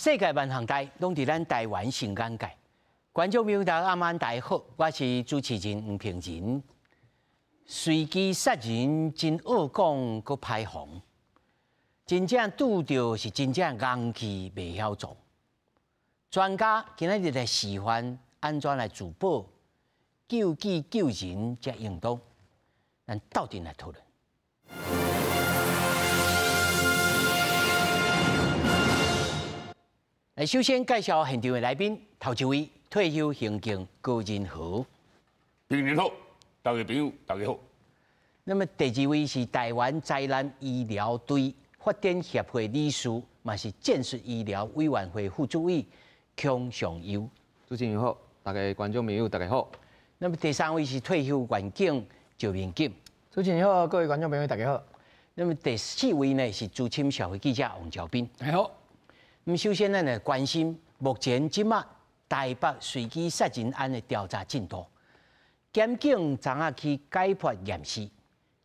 世界萬行代攏佇咱台灣上眼界。觀眾朋友大家暗晚大家好，我是主持人黃平仁。隨機殺人真惡講，閣歹防，真正拄著是真正戇氣袂曉創。專家今仔日來示範按怎來自保、救己救人才應當，咱鬥陣來討論。來，首先介紹現場的來賓，頭一位退休刑警高仁和。平仁好，大家朋友大家好。那麼第二位是台灣災難醫療隊發展協會理事，嘛是戰術醫療委員會副主委孔尚優。主持人好，大家觀眾朋友大家好。那麼第三位是退休員警趙明金。主持人好，各位觀眾朋友大家好。那麼第四位呢是資深社會記者王兆斌。大家好。那麼首先咱來關心目前這馬台北隨機殺人案的調查進度。檢警昨下去解剖驗屍，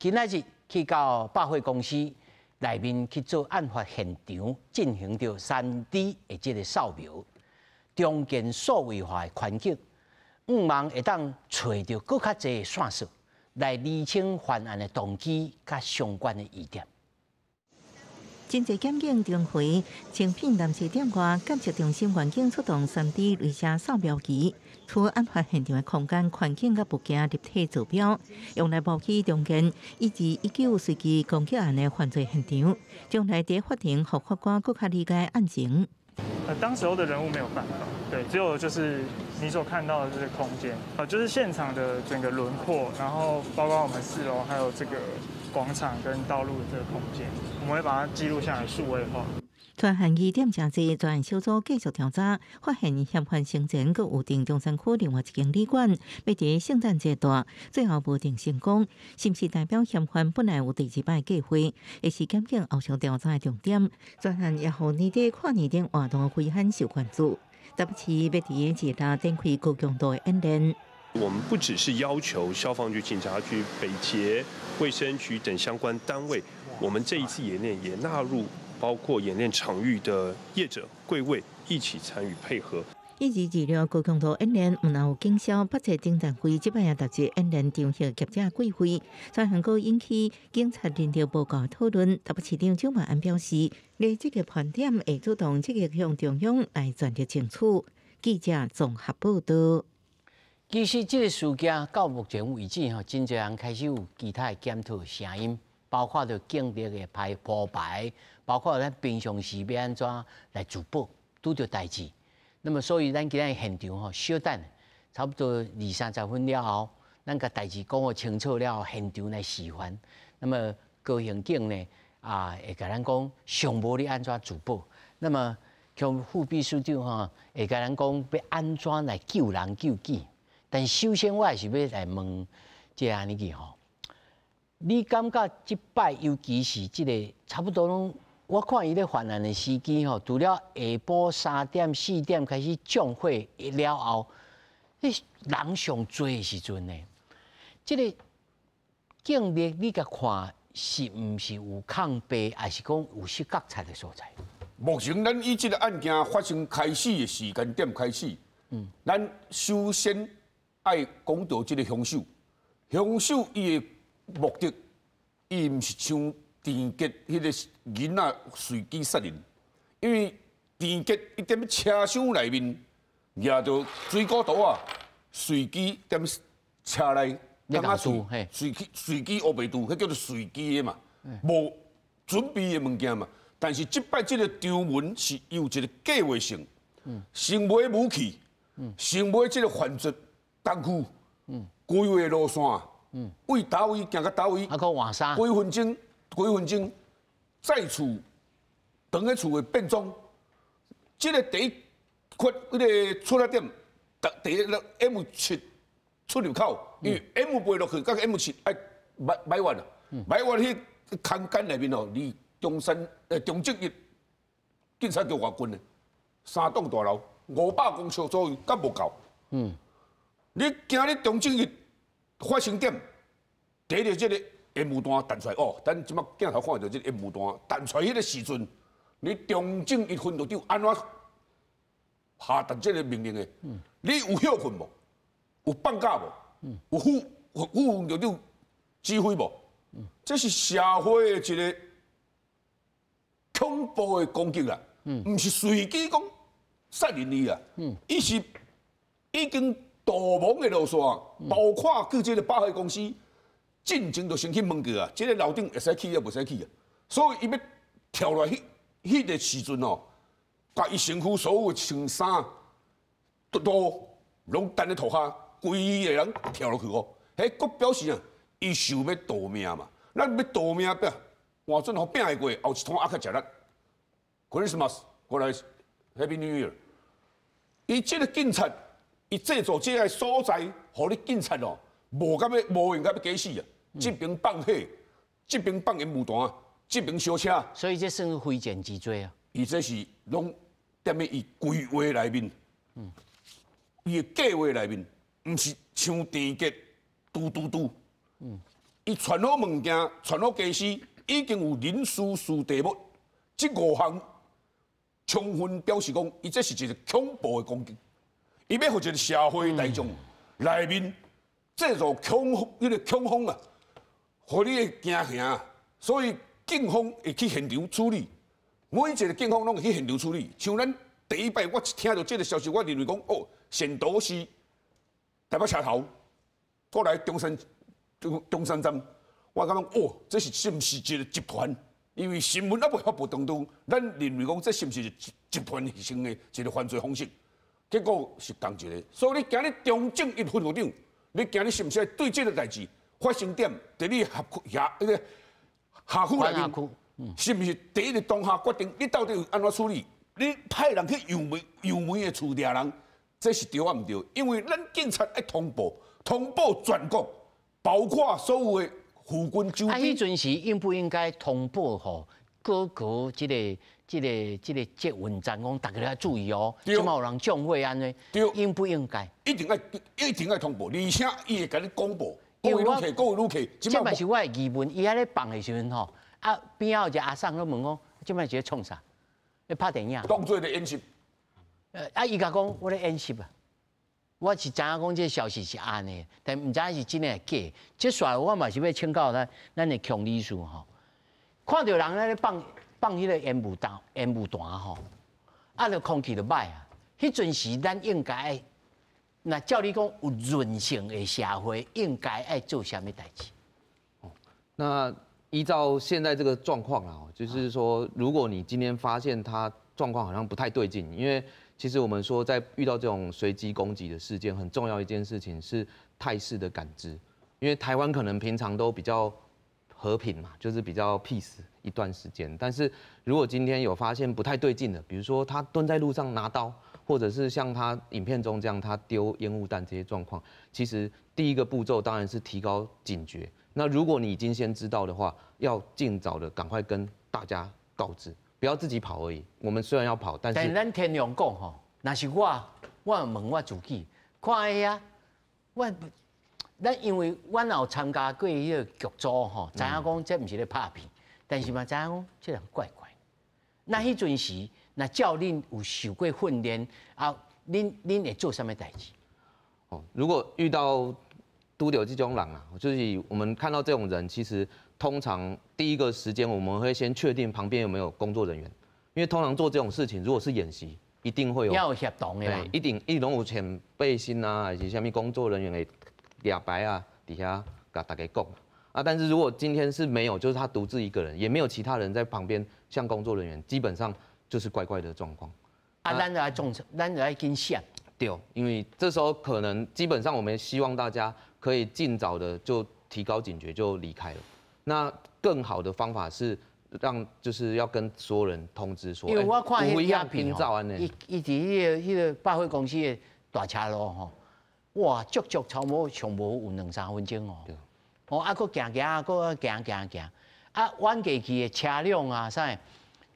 今仔日去到百貨公司內面去做案發現場，進行著3D 的這個掃描，重建數位化的環境，向望會當揣著閣較濟的線索，來釐清犯案的動機佮相關的疑點。真濟檢警巡回誠品南市店外監測中心員警出動3D 鐳射掃描儀，取案發現場的空間環境佮物件立體坐標，用來模擬重建一二一九隨機攻擊案的犯罪現場，將來佇法庭予法官閣較理解案情。當時候的人物沒有辦法，對，只有就是你所看到的這個空間，就是現場的整個輪廓，然後包括我們四樓還有這個廣場跟道路的這個空間，我們會把它記錄下來，數位化。專案疑點誠濟，專案小組繼續調查，發現嫌犯生前閣有訂中山區另外一間旅館，欲佇聖誕節蹛，最後無訂成功，是毋是代表嫌犯本來有第二擺計劃？會是檢警後續調查的重點。專案也予年底跨年燈活動危險受關注，台北市欲佇二六展開高強度的演練。我們不只是要求消防局、警察局、北捷、衛生局等相關單位，我們這一次演練也納入包括演練場域的業者、櫃位一起參與配合。一二二六高強度演練，毋但有警消、北捷偵探會，這擺也特設演練場域業者櫃位，專項閣引起警察人力無夠討論。台北市長蔣萬安表示，咧這個盤點會主動積極向中央來全力爭取。記者綜合報道。其實這個事件到目前為止，吼，真濟人開始有其他的檢討聲音，包括著警力的排鋪排，包括咱平常時欲按怎來自保，拄著代誌。那麼所以咱今仔現場吼，小等差不多二三十分了後，咱共代誌講予清楚了後，現場來示範。那麼高刑警呢，啊，會共咱講上無你按怎自保。那麼像副秘書長吼，會共咱講欲按怎來救人救己。但首先我還是欲來問這个按呢去吼，你感覺這擺尤其是這個差不多攏，我看伊咧犯案的時機吼，除了下晡3點4點開始縱火了後，彼人上濟的時陣呢，這個警力你共看是毋是有空白，還是講有失覺察的所在？目前咱以這個案件發生開始的時間點開始，咱首先愛講著這個兇手，兇手伊的目的，伊毋是像田傑彼個囡仔隨機殺人，因為田傑伊踮車廂內面蜈著水果刀仔，隨機踮車內，感覺隨機隨機烏白拄，彼叫做隨機的嘛，無準備的物件嘛。但是這擺這個張文是有一個計劃性，先買武器，先買這個犯罪工具，規劃路線，為佗位行到佗位，啊，閣換衫，幾分鐘，幾分鐘，再厝，轉去厝的變裝，這個第一發，彼個出發點，第一個 M7出入口，因為 M8落去，佮 M7 愛䆀䆀遠啊，䆀遠彼空間內面哦，離中山中正一警察局偌近的，三棟大樓，500公尺左右，閣無夠。你行咧中正一發生點，第一個這個煙霧彈彈出來，哦，咱這擺鏡頭看著這個煙霧彈彈出來彼個時陣，你中正一分隊長按怎下達這個命令的。你有歇睏無？有放假無？有副局長指揮無？這是社會的一個恐怖的攻擊啦，毋是隨機講殺人伊啊，伊是已經逃亡的路線，包括去這個百貨公司，進前就先去問過啊，這個樓頂會使去抑袂使去啊，所以伊欲跳落去，彼個時陣哦，共伊身軀所有的穿衫都攏等咧塗跤，規个人跳落去哦，彼閣表示啊，伊想欲逃命嘛，咱欲逃命拼，換準予拼會過，後一通猶較食力。Christmas 過來 Happy New Year。伊這個警察，伊製造這个所在，予你警察哦，無甲欲無閒甲欲假死啊！這邊放火，這邊放煙霧彈，這邊燒車。所以這算是非戰之罪啊！伊這是攏踮咧伊規劃內面，伊的計劃內面，毋是像電擊嘟嘟嘟。伊傳好物件，傳好家私，已經有人事時地物，這五項充分表示講，伊這是一個恐怖的攻擊。伊欲予一個社會大眾內面製造恐彼個恐慌啊，予你會驚嚇。所以警方會去現場處理，每一個警方攏會去現場處理。像咱第一擺我一聽著這個消息，我認為講哦，善導寺台北車頭過來中山站，我感覺哦，這是是毋是一個集團？因為新聞猶未發布當中，咱認為講這是毋是集團性的一個犯罪方式？結果是仝一个。所以你今日中正一分局長，你今日是毋是對這個代誌發生點佇你轄區轄彼個轄區內面，是毋是第一個當下決定？你到底有按怎處理？你派人去誘迷誘迷的厝掠人，這是對抑毋對？因為咱警察愛通報，通報全國，包括所有的附近周邊。啊，彼陣時應不應該通報予各個這個捷運站，講大家要注意哦，這擺有人縱火按呢，應不應該？一定愛通報，而且伊會共你廣播，各位旅客，各位旅客，這嘛是我的疑問，伊遐咧放的時陣吼，啊邊仔有一個阿桑攏問講，這擺是咧創啥？咧拍電影？當做咧演習。啊，伊共講我咧演習啊，我是知影講這個消息是按呢，但毋知影是真的抑假。這煞我嘛是欲請教咱的強理事吼，看著人咧放放彼個煙霧彈、煙霧彈吼，啊，就空氣就歹啊。彼陣時咱應該，若照你講有韌性的社會，應該愛做啥物代誌？哦，那依照現在這個狀況啊，就是說，如果你今天發現他狀況好像不太對勁，因為其實我們說在遇到這種隨機攻擊的事件，很重要一件事情是態勢的感知，因為台灣可能平常都比較和平嘛，就是比較 peace 一段時間。但是如果今天有發現不太對勁的，比如說他蹲在路上拿刀，或者是像他影片中這樣他丟煙霧彈這些狀況，其實第一個步驟當然是提高警覺。那如果你已經先知道的話，要盡早的趕快跟大家告知，不要自己跑而已。我們雖然要跑，但是但咱天良講吼，若是我，我問我自己，看遐，我咱因為阮也有參加過彼個劇組吼，知影講這毋是咧拍片，但是嘛知影講這人怪怪。那彼陣時，若照恁有受過訓練啊，恁會做啥物代誌？哦，如果遇到拄著這種人啊，就是我們看到這種人，其實通常第一個時間我們會先確定旁邊有沒有工作人員，因為通常做這種事情，如果是演習，一定會有要有協同的啦，一定一定有穿背心啊，還是啥物工作人員會舉牌啊，佇遐共大家講啊。但是如果今天是沒有，就是他獨自一個人，也沒有其他人在旁邊，像工作人員，基本上就是怪怪的狀況。啊，咱就愛總，咱就愛緊閃。對，因為這時候可能基本上我們希望大家可以盡早的就提高警覺，就離開了。那更好的方法是讓就是要跟所有人通知說，因為我看彼個影片吼，伊佇彼個百貨公司的大車路吼，哇，足足差不多上無有兩三分鐘哦。哦，啊，閣行行，閣行行行，啊，彎過去的車輛啊，啥？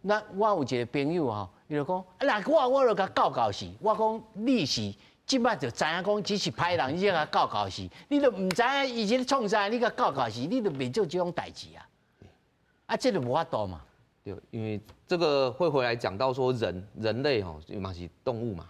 那我有一個朋友吼，伊就講，啊，若我就共教教死，我講你是這擺就知影講只是歹人，你才共教教死，你都毋知影伊是咧創啥，你共教教死，你就袂做這種代誌啊。啊，這就無法度嘛。對，因為這個會回來講到說人類吼嘛是動物嘛，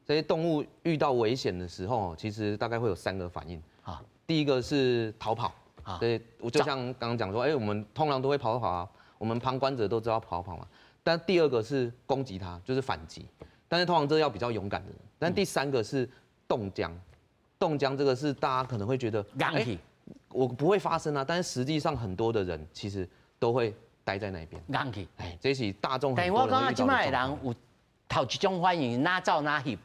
这些动物遇到危险的时候，其实大概会有三个反应。啊，第一个是逃跑。啊，对，我就像刚刚讲说，哎，我们通常都会跑跑啊，我们旁观者都知道跑跑嘛。但第二个是攻击它，就是反击。但是通常这要比较勇敢的人。但第三个是冻僵，冻僵这个是大家可能会觉得，哎，我不会发生啊。但是实际上很多的人其实都会待在那边。硬去，哎，这是大众。但我感觉这摆的人有头一种反应，哪走哪翕。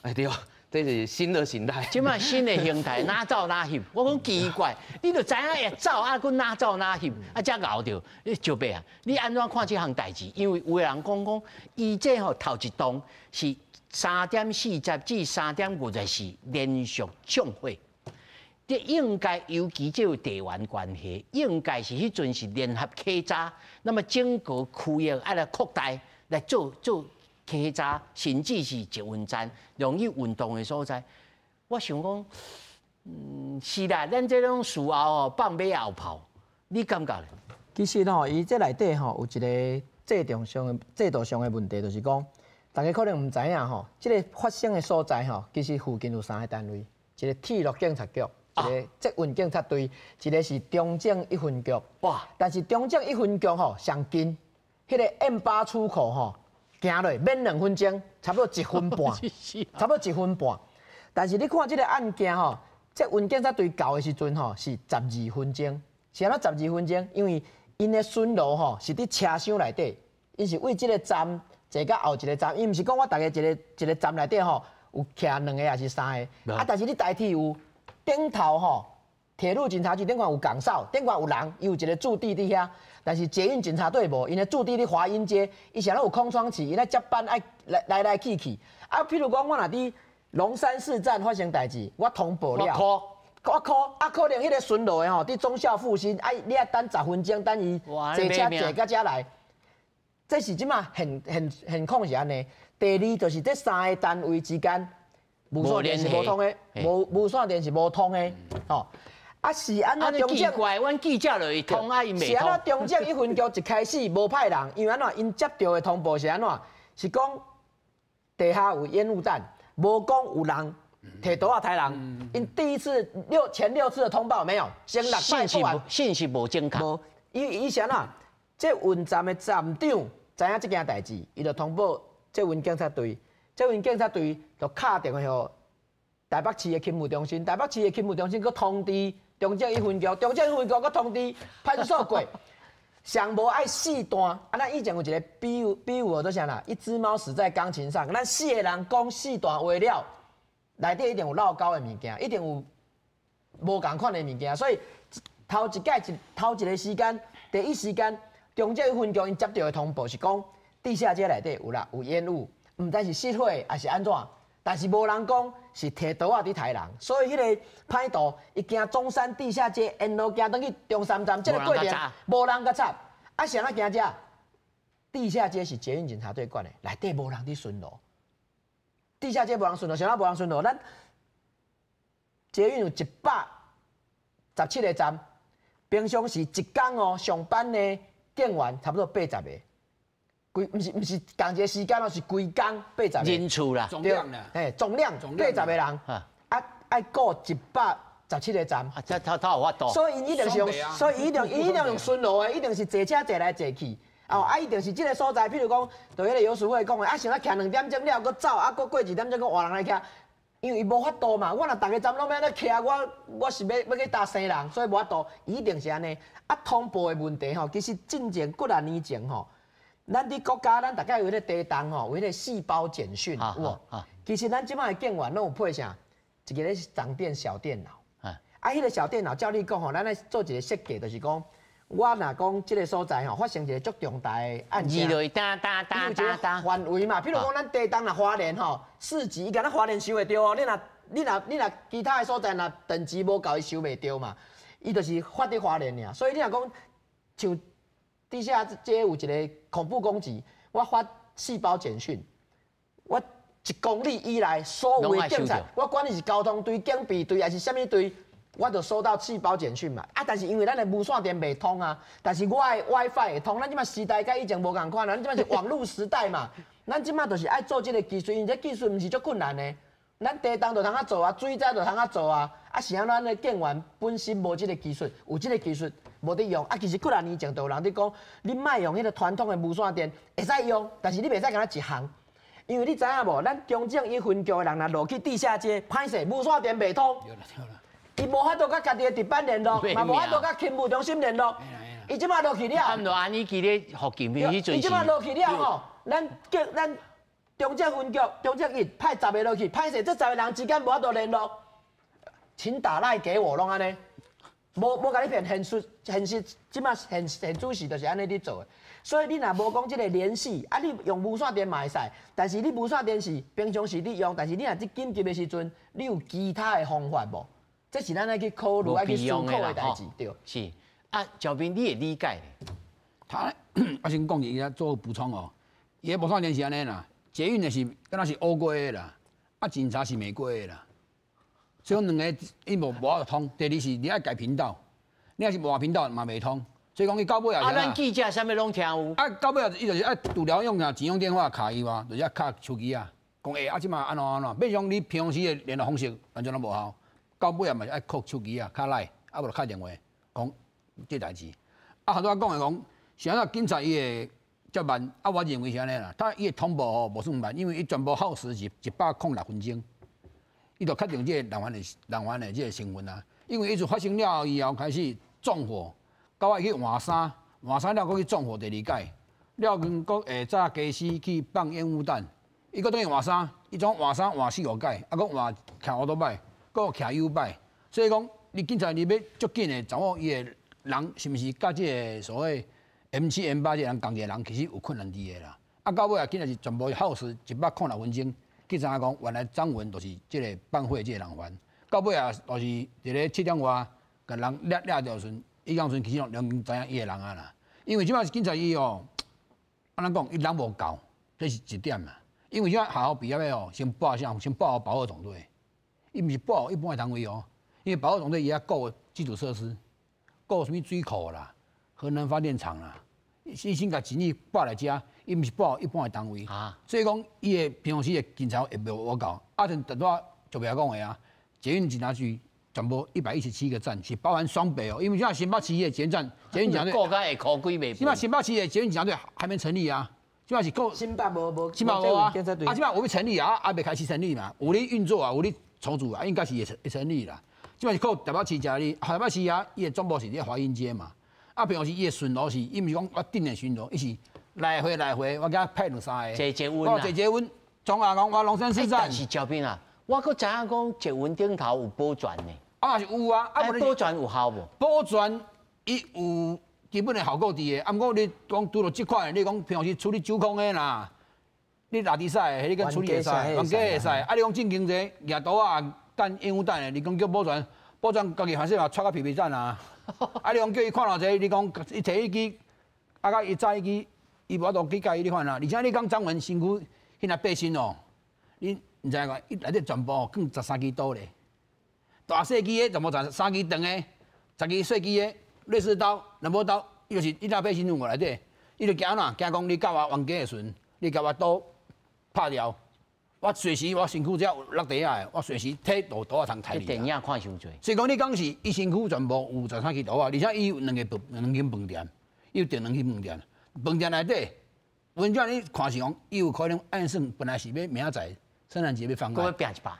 哎对，这是新的形态。这摆新的形态，哪走哪翕。我讲奇怪，你就知影会走啊，阁哪走哪翕，啊，才𠢕著。你石伯啊，你按怎看这项代志？因为有的人讲讲，伊这吼头一栋是3点40至3点54连续纵火，这应该尤其这有地缘关系，应该是彼阵是联合稽查，那么整个区域爱来扩大来做做稽查，甚至是捷运站容易运动的所在。我想讲，是啦，咱这种事后哦放马后炮，你感觉咧？其实吼，伊这内底吼有一个制度上的问题，就是讲，大家可能毋知影吼，这个发生的所在吼，其实附近有三个单位，一个铁路警察局，一个捷运警察队，一个是中正一分局。哇！但是中正一分局吼上近，彼个 M8出口吼，行落免2分钟，差不多一分半，差不多一分半。但是你看这个案件吼，捷运警察队到的时阵吼是12分钟，是按怎十二分钟？因为𪜶的巡逻吼是伫车厢内底，𪜶是为这个站坐到后一个站，伊毋是讲我逐家一个一个站内底吼有徛两个抑是三个，啊，但是你台铁有顶头吼，铁路警察局顶悬有岗哨，顶悬有人，伊有一个驻地伫遐，但是捷运警察队无，𪜶的驻地伫华阴街，伊啥拢有空窗期，𪜶咧接班爱来来来去去。啊，譬如讲我若伫龙山寺站发生代志，我通报了，我 call 啊，可能彼个巡逻的吼，伫忠孝复兴，啊，你爱等十分钟，等伊坐车坐到遮来。这是这马现现现况是按呢。第二就是这三个单位之间无线电是无通的，无线电是无通的，吼。啊是按怎中正？怪，阮记者就会通啊，伊袂通。是按怎中正一分局一开始无派人，因为按怎𪜶接到的通报是按怎？是讲地下有烟雾弹，无讲有人提刀仔刣人。𪜶第一次前六次的通报没有，先六摆报完，信息无正确。无，伊是按怎？捷运站的站长知影这件代志，伊就通报捷运警察队，捷运警察队就敲电话予台北市的勤务中心，台北市的勤务中心阁通知中正一分局，中正一分局阁通知派出所过，上无爱四段。啊，咱以前有一个比喻，比喻叫做啥啦？一只猫死在钢琴上，咱四个人讲四段话了，内底一定有落勾的物件，一定有无仝款的物件，所以头一届一头一个时间，第一时间。中正一分局𪜶接到的通报是讲，地下街内底有啦，有烟雾，毋知是失火抑是按怎，但是无人讲是提刀仔伫刣人，所以彼个歹徒伊行中山地下街沿路行转去中山站，这个过程无人共插，啊是按怎行遮？地下街是捷运警察队管的，内底无人伫巡逻。地下街无人巡逻，啥物无人巡逻？咱捷运有117个站，平常时一工哦上班的警员差不多80个，规毋是毋是仝一个时间哦，是规工八十个。人数啦，总量啦，嘿，总量八十个人，啊，爱顾117个站，啊，这他有法度。所以伊一定是用，所以伊一定伊一定用巡逻的，一定是坐车坐来坐去，哦，啊，一定是这个所在，譬如讲，就彼个游淑慧讲的，啊，想啊徛2点钟了，阁走，啊，阁过1点钟，阁换人来徛。因为伊无法度嘛，我若逐个站拢欲按呢徛，我是欲去搭生人，所以无法度，伊一定是按呢。啊，通报的问题吼，其实进前几若年前吼，咱伫国家，咱大概有彼个地动吼，有彼个四包简讯，有无？其实咱这摆的警员拢有配啥？一个咧是掌电小电脑。啊，彼个小电脑照你讲吼，咱咧做一个设计，就是讲，我若讲这个所在吼，发生一个足重大的案件，伊哒哒哒哒哒范围嘛，譬如讲咱地动若花莲吼，4级，伊敢若花莲收会著哦，你若其他的所在若等级无够，伊收袂著嘛，伊就是发伫花莲尔。所以你若讲像地下街有一个恐怖攻击，我发四包简讯，我1公里以内所有的警察，我管你是交通队、警备队还是啥物队。我就收到四包简讯嘛，啊，但是因为咱的无线电袂通啊，但是我的 WiFi 会通，咱这马时代佮以前无仝款啦，咱这马是网路时代嘛，咱這馬就是愛做這个技術，因為這技術毋是足困難的。咱地動就通啊做啊，水災就通啊做啊。啊，是按怎咱的警員本身無這个技術，有這个技術無咧用。啊，其實幾若年前就有人佇講，你莫用彼个傳統的無線電，會使用，但是你袂使干焦一項，因為你知影無？咱中正一分局的人若落去地下街，歹勢無線電袂通。伊無法度佮家己的值班聯絡，嘛無法度佮勤務中心聯絡。伊這馬落去了。他們就按呢記咧福建彼彼陣。伊這馬落去了吼，咱叫咱中正分局、中正一派十个落去，歹勢，這十个人之間無法度聯絡，請打 LINE 給我，攏按呢。無共你騙，現實現實，這馬現現主時就是按呢咧做的。所以你若無講這个聯繫，啊，你用無線電嘛會使，但是你無線電是平常時你用，但是你若這緊急的時陣，你有其他的方法無？這是咱愛去考慮、愛去思考的代誌，對。是啊，小兵，你會理解？他我先講一下做補充哦。伊个無線電是按呢啦，捷運的是敢若是烏龜的啦，啊，警察是玫瑰的啦。所以講兩个伊無法度通。第二是你愛改頻道，你若是換頻道嘛袂通。所以講伊到尾也是。啊，咱記者啥物攏聽有。啊，到尾伊就是愛除了用啥錢用電話敲伊話，就是愛敲手機啊，講欸啊，這馬按怎按怎，變相你平常時的聯絡方式完全攏無效。到尾也嘛是愛靠手機啊，敲 LINE，啊無就敲電話講這代誌。啊，頭拄仔講的講，是按怎警察伊會遮慢？啊，我認為是按呢啦。他伊的通報吼無算慢，因為伊全部耗時是106分鐘，伊就確定這个人員的人員的這个身份啊。因為伊就發生了以後開始縱火，到尾去換衫，換衫了閣去縱火第二擺，了閣閣下早家私去放煙霧彈，伊閣轉去換衫，伊總換衫換四五擺，啊閣換騎烏多擺。閣騎 U 擺，所以講你警察你欲足緊的掌握伊的人是毋是佮這个所謂 M7 M8這个人仝一个人，其實有困難佇的啦。啊，到尾啊，警察是全部耗時106分鐘，去知影講原來張文就是這个放火這个人犯。到尾啊，就是佇咧7點外，共人掠掠著時陣，伊當陣其實攏已經知影伊的人啊啦。因為這擺警察伊哦，按怎講，伊人無夠，這是一點啦。因為這擺學校畢業的哦，先報啥？先報保護總隊。伊毋是報一般的單位哦，因為保護總隊伊愛顧基礎設施，顧啥物水庫啦、核能發電廠啦，伊先共錢去報來遮，伊毋是報一般的單位。啊，所以講伊的平常時的警察會無夠。啊，像拄仔就袂講的啊，捷運警察局全部117個站，是包含雙北哦，因為現在新北市的捷運站，捷運警察隊，國家會考幾袂？現在新北市的捷運警察隊還沒成立啊，這擺是夠新北無無，新北無啊，啊，這擺有欲成立啊，還袂開始成立嘛，有咧運作啊，有咧。籌組啊，應該是會成立啦。這擺是靠台北市遮哩，台北市啊，伊的總部是佇華陰街嘛。啊，平常時伊的巡邏是，伊毋是講我定點巡邏，伊是來回來回，我共派兩三個。坐捷運啊。坐捷運，總啊講我龍山寺站。但是小兵啊，我閣知影講捷運頂頭有保全呢。啊，嘛是有啊，啊，保全有效無？保全伊有基本的效果佇的，啊，毋過你講拄著這款的，你講平常時處理酒空的啦。你拉低賽，彼個處理會使，冤家會使。啊，你講正經者，舉刀仔彈煙霧彈的，你講叫保全，保全家己反正嘛掣甲皮皮讚啊。啊，你講叫伊看偌濟，你講伊提一支，啊，佮伊炸一支，伊無法度去佮伊咧款啊。而且你講張文身軀彼若背心哦，你毋知影伊內底全部囥13支刀咧，大細支的全部13支長的，10支細支的，瑞士刀、藍寶刀，伊就是伊若背心有內底，伊就驚哪？驚講你佮我冤家的時陣，你共我刀拍掉，我隨時我身軀只要有落地仔的，我隨時提刀刀仔通刣你。電影看傷濟。所以講你講是伊身軀全部有13支刀仔，而且伊有兩間飯店，伊有訂兩間飯店，飯店內底，文章你看是講，伊有可能按算本來是欲明仔載聖誕節欲放案，閣欲拚一擺，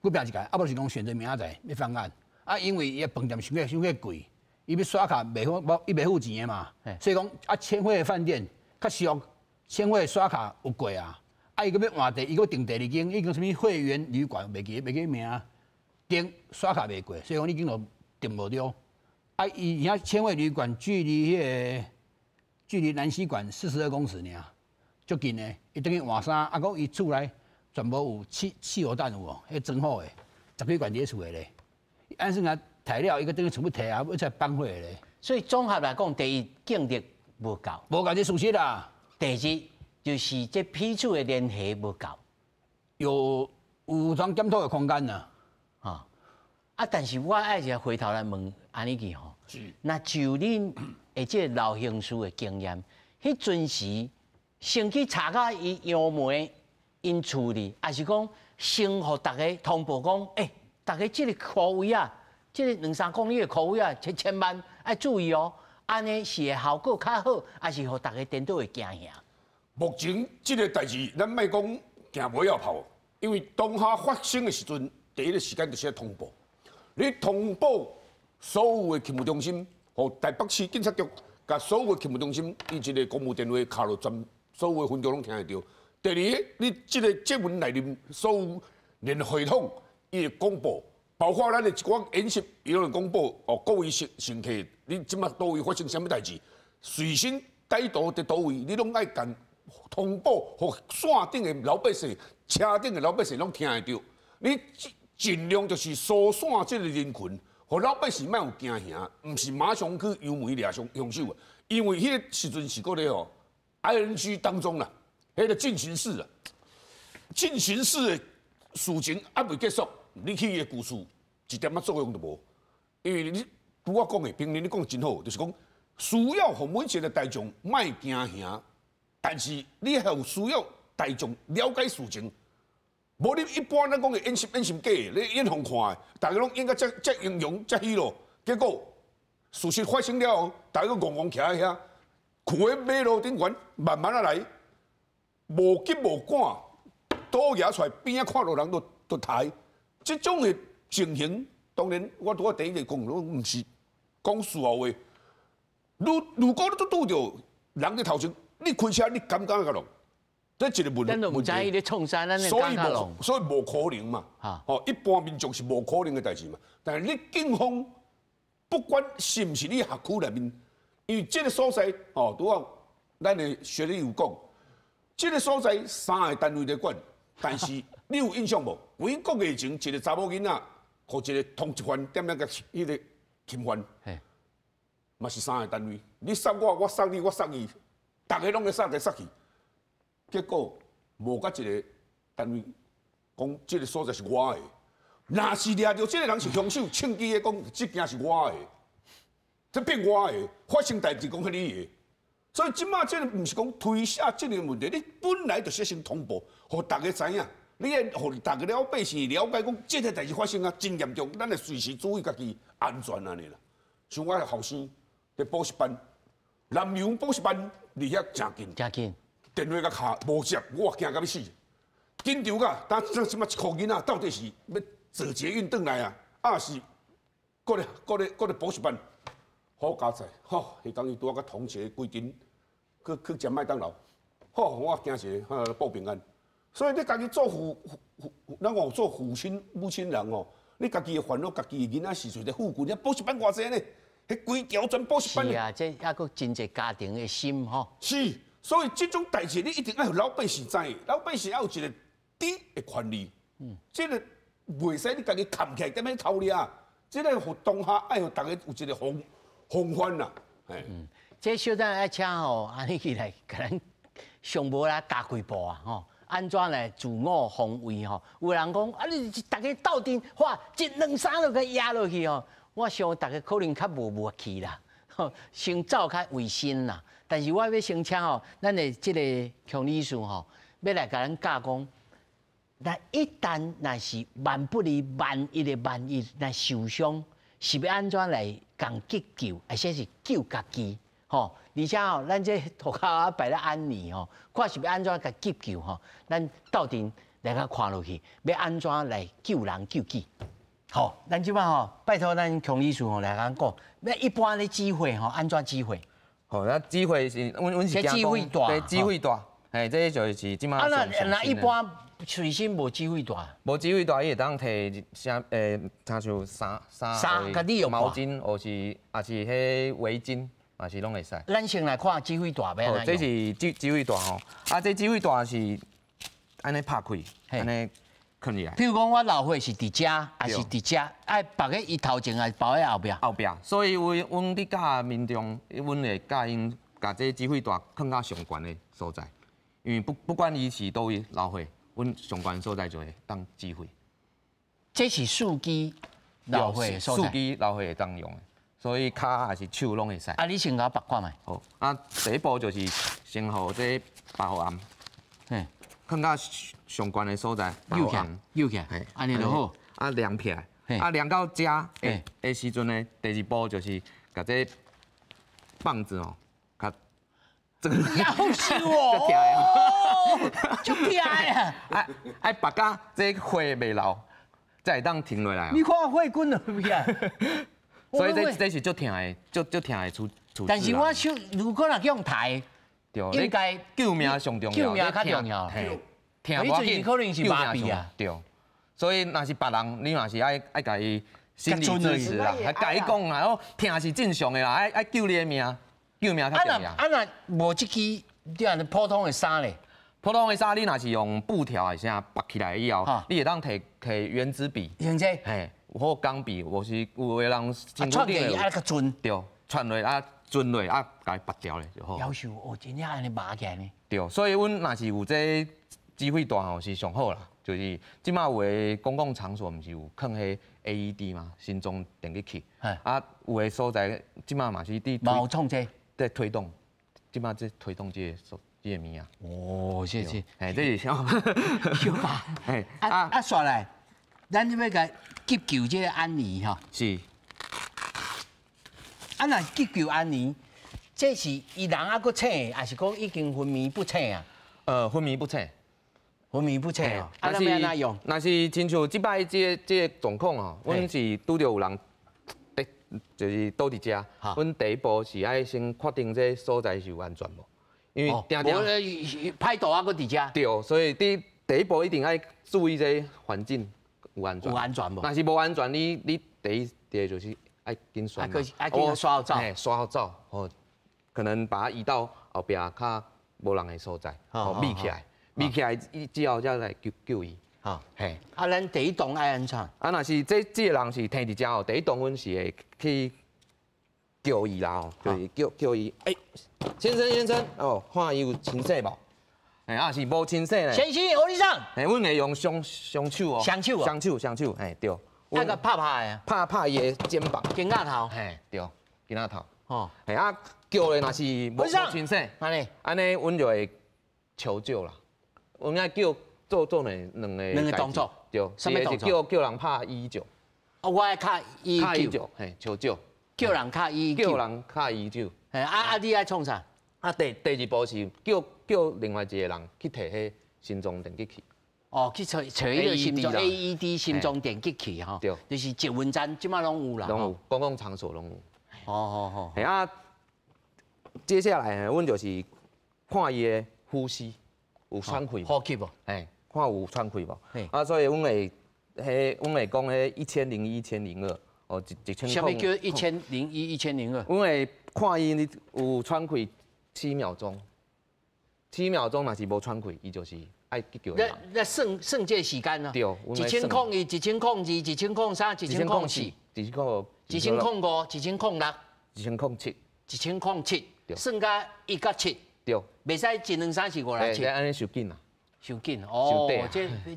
閣拚一擺，啊無是講選擇明仔載欲放案，啊因為伊的飯店傷過貴，伊欲刷卡袂付，伊袂付錢的嘛，所以講啊千惠飯店較俗，千惠刷卡有過啊。啊！伊閣欲換第，伊閣訂第二間，伊講啥物會員旅館，袂記名，訂刷卡袂過，所以講你經就訂無著。啊！伊而且千惠旅館距離彼个距離南西館42公尺爾，足近的。伊等於換衫，啊！閣伊厝內全部有汽油彈有無？彼裝好的，十幾罐佇咧厝內咧。按算啊，刣了，伊閣等於全部提啊，欲出來放火咧。所以綜合來講，第一警力無夠，無夠這事實啦。第二。就是這彼此的聯繫無夠，有通檢討的空間啦。啊，但是我愛是回頭來問按呢去吼，那就恁的這个老刑事的經驗，彼陣時，先去查甲伊楊梅𪜶厝裡，抑是講先予大家通報講，大家這個區位啊，這個兩三公里的區位啊，千萬愛注意哦，按呢是會效果較好，抑是予大家顛倒會驚嚇？目前這個代誌，咱莫講驚尾仔炮，因為當下發生的時陣，第一個時間就是愛通報。你通報所有的勤務中心，予台北市警察局，共所有的勤務中心，伊一個公務電話敲落全所有的分局攏聽會著。第二個，你這個捷運內面所有聯絡系統，伊會廣播，包括咱的一寡演習，伊攏會廣播哦。各位乘客，你這馬佗位發生啥物代誌，隨身歹徒佇佗位，你攏愛共通報，予線頂的老百姓、車頂的老百姓攏聽會著。你盡量就是疏散這個人群，予老百姓莫有驚嚇，毋是馬上去油門掠兇手啊。因為彼個時陣是閣咧吼 ING 當中啦，彼個進行式啊，進行式的事情猶未結束，你去伊的舊厝一點仔作用都無，因為你拄我講的，平年你講真好，就是講需要予每一個大眾莫驚嚇，但是你還有需要大眾了解事情。無你一般咱講的演習演習假的，你演予看的，大家攏演甲遮遮英勇遮虛咯，結果事實發生了後，大家攏戇戇徛佇遐，跍佇馬路頂懸，慢慢仔來，無急無趕，刀舉出來邊仔看路人都刣，這種的情形，當然我拄仔第一個講，攏毋是講事後話。如果你都拄著人佇頭前，你開車你敢敢共弄？這一個問題，咱都毋知伊咧創啥，咱所以無，所以無可能嘛。吼，一般民眾是無可能的代誌嘛。但是你警方不管是毋是你轄區內面，因為這個所在，吼，拄仔咱的學理有講，這個所在三個單位咧管，但是你有印象無？幾個月前，一個查某囡仔，予一個通緝犯踮遐共彼個侵犯，嘛是三個單位，你殺我，我殺你，我殺伊，逐个攏咧殺來殺去。結果無佮一個單位講，這個所在是我的。若是掠著這個人是兇手，銃擊的講，這件是我的，這變我的，發生代誌講彼你的。所以這馬這個毋是講推卸責任問題，你本來就是先通報，予大家知影。你愛予大家老百姓了解講，這個代誌發生啊，真嚴重，咱會隨時注意家己安全按呢啦。像我後生佇補習班，南洋補習班離遐誠近，誠近。電話共敲無接，我驚甲欲死，緊張甲，當這這馬一箍囡仔到底是欲坐捷運轉來啊，抑是閣咧閣咧閣咧補習班？好佳哉，吼！彼工伊拄仔佮同學規陣去去食麥當勞，吼！我驚一下，報平安。所以你家己做父父，咱講做父親母親人吼，你家己會煩惱，家己的囡仔是佇附近，遐補習班偌濟呢？彼規條全補習班。是啊，這猶閣真濟家庭的心吼。是。所以這種代誌你一定愛予老百姓知，老百姓愛有一個知的權利。這個袂使你家己崁起來踮咧偷掠，這個予當下愛予大家有一個防防範啦。嗯，這小等愛請吼，按呢起來，共咱上無來加幾步啊吼，按怎來自我防衛吼？有人講啊，你逐家鬥陣，哇，一兩三就共壓落去吼。我想逐家可能較無默契啦，先走較衛生啦。但是我欲先請吼，咱的這個強理事吼，欲來共咱教講，那一旦若是萬不離萬一的萬一，若受傷，是欲按怎來共急救，抑是救家己吼？而且吼，咱這塗跤仔擺咧按呢吼，看是欲按怎共急救吼？咱鬥陣來共看落去，欲按怎來救人救己？好，咱這擺吼，拜託咱強理事吼來共咱講，欲一般咧指揮吼，按怎指揮？好，那指揮是，阮阮是驚講，對，止血帶，嘿，這就是這馬。啊，若若一般隨身無止血帶，無止血帶，伊會當提啥？親像衫衫、毛巾，或是抑是彼圍巾，嘛是攏會使。咱先來看止血帶欲按怎這是止止血帶吼，啊，這止血帶是按呢拍開，按呢囥起來。譬如講，我流血是佇遮，抑是佇遮，愛縛佇伊頭前，抑是包佇後壁？後壁。所以，阮阮佇教民眾，阮會教𪜶共這止血帶囥較上懸的所在，因為不不管伊是佗位流血，阮上懸所在就會當止血。這是四肢流血的所在。四肢流血會當用的。所以跤抑是手攏會使。啊，你先共我縛看覓。好，啊，第一步就是先予這縛予頷，囥到上懸的所在，扭起來，扭起來，按呢就好。啊，連起來，啊，連到遮的時陣呢，第二步就是共這棒子哦，共這個夭壽哦，足疼的啊！愛縛甲這血袂流，才會當停落來。你看血滾落去啊！所以這是足疼的，足疼的處處。但是我手如果若去予刣，應該救命上重要，救命較重要。疼無要緊，可能是麻痹啊。對，所以若是別人，你嘛是愛共伊心理支持啦，愛共伊講啦，哦，疼是正常的啦，愛救你的命，救命較重要。啊若無這支，你按呢普通的衫咧？普通的衫，你若是用布條還是啥縛起來以後，你會當提提原子筆，用這，嘿，或鋼筆，或是有的人穿起來啊較順，對，穿落啊順落啊，共伊縛掉咧就好。夭壽哦，真正按呢麻起來呢。對，所以阮若是有這指揮帶吼是上好啦，就是這馬有的公共場所毋是有囥彼 AED 嗎？心臟電擊器。啊，有的所在這馬嘛是佇。嘛有創這。在推動，這馬在推動這個這個物仔。哦，謝謝。嘿，這是小小吧。嘿，啊啊，煞來，咱欲共急救這個安妮吼。是。啊，若急救安妮，這是伊人猶閣醒，抑是講已經昏迷不醒啊？昏迷不醒。昏迷不醒哦。啊，咱欲按怎用？若是親像這擺這個狀況哦，阮是拄著有人，就是倒佇遮，阮第一步是愛先確定這所在是有安全無？因為定定歹徒猶閣佇遮。對，所以佇第一步一定愛注意這環境有安全。有安全無？若是無安全，你第一第二就是愛緊紲。愛緊紲予走。嘿，紲予走，吼，可能把它移到後壁較無人的所在，吼，秘起來，秘起來之後才來救伊。好，嘿。啊，咱第一棟愛按怎？啊，若是這個人是停佇遮吼，第一棟阮是會去叫伊啦吼，就是叫伊，欸，先生先生，哦，看伊有清醒無？嘿，啊是無清醒咧。先生，歐尼桑。嘿，阮會用雙手哦。雙手哦。雙手雙手，嘿，對。啊，共拍拍的。拍拍伊的肩膀。肩胛頭。嘿，對，肩胛頭。哦。嘿，啊，叫咧若是無清醒，按呢，按呢，阮就會求救啦。阮愛叫做兩個兩個動作。對。啥物動作？叫人拍119。啊，我愛敲119，嘿，求救。叫人敲119。叫人敲119。嘿，啊，你愛創啥？啊，第二步是叫另外一個人去提彼心臟電擊器。哦，去揣彼個心臟 AED 心臟電擊器吼。對。就是捷運站這馬攏有啦。攏有，公共場所攏有。哦哦哦。嘿啊，接下來阮就是看伊的呼吸有喘氣無？呼吸無？嘿，看有喘氣無？啊，所以阮會講彼1001、1002，哦，一千。啥物叫1001、1002？阮會看伊有喘氣7秒鐘，7秒鐘若是無喘氣，伊就是愛急救。那算算這個時間啊？對，1001、1002、1003、1004、1005、1005、1006、1007、1007，算到1到7。對，袂使1、2、3、4、5、6、7。按呢傷緊啊。傷緊哦，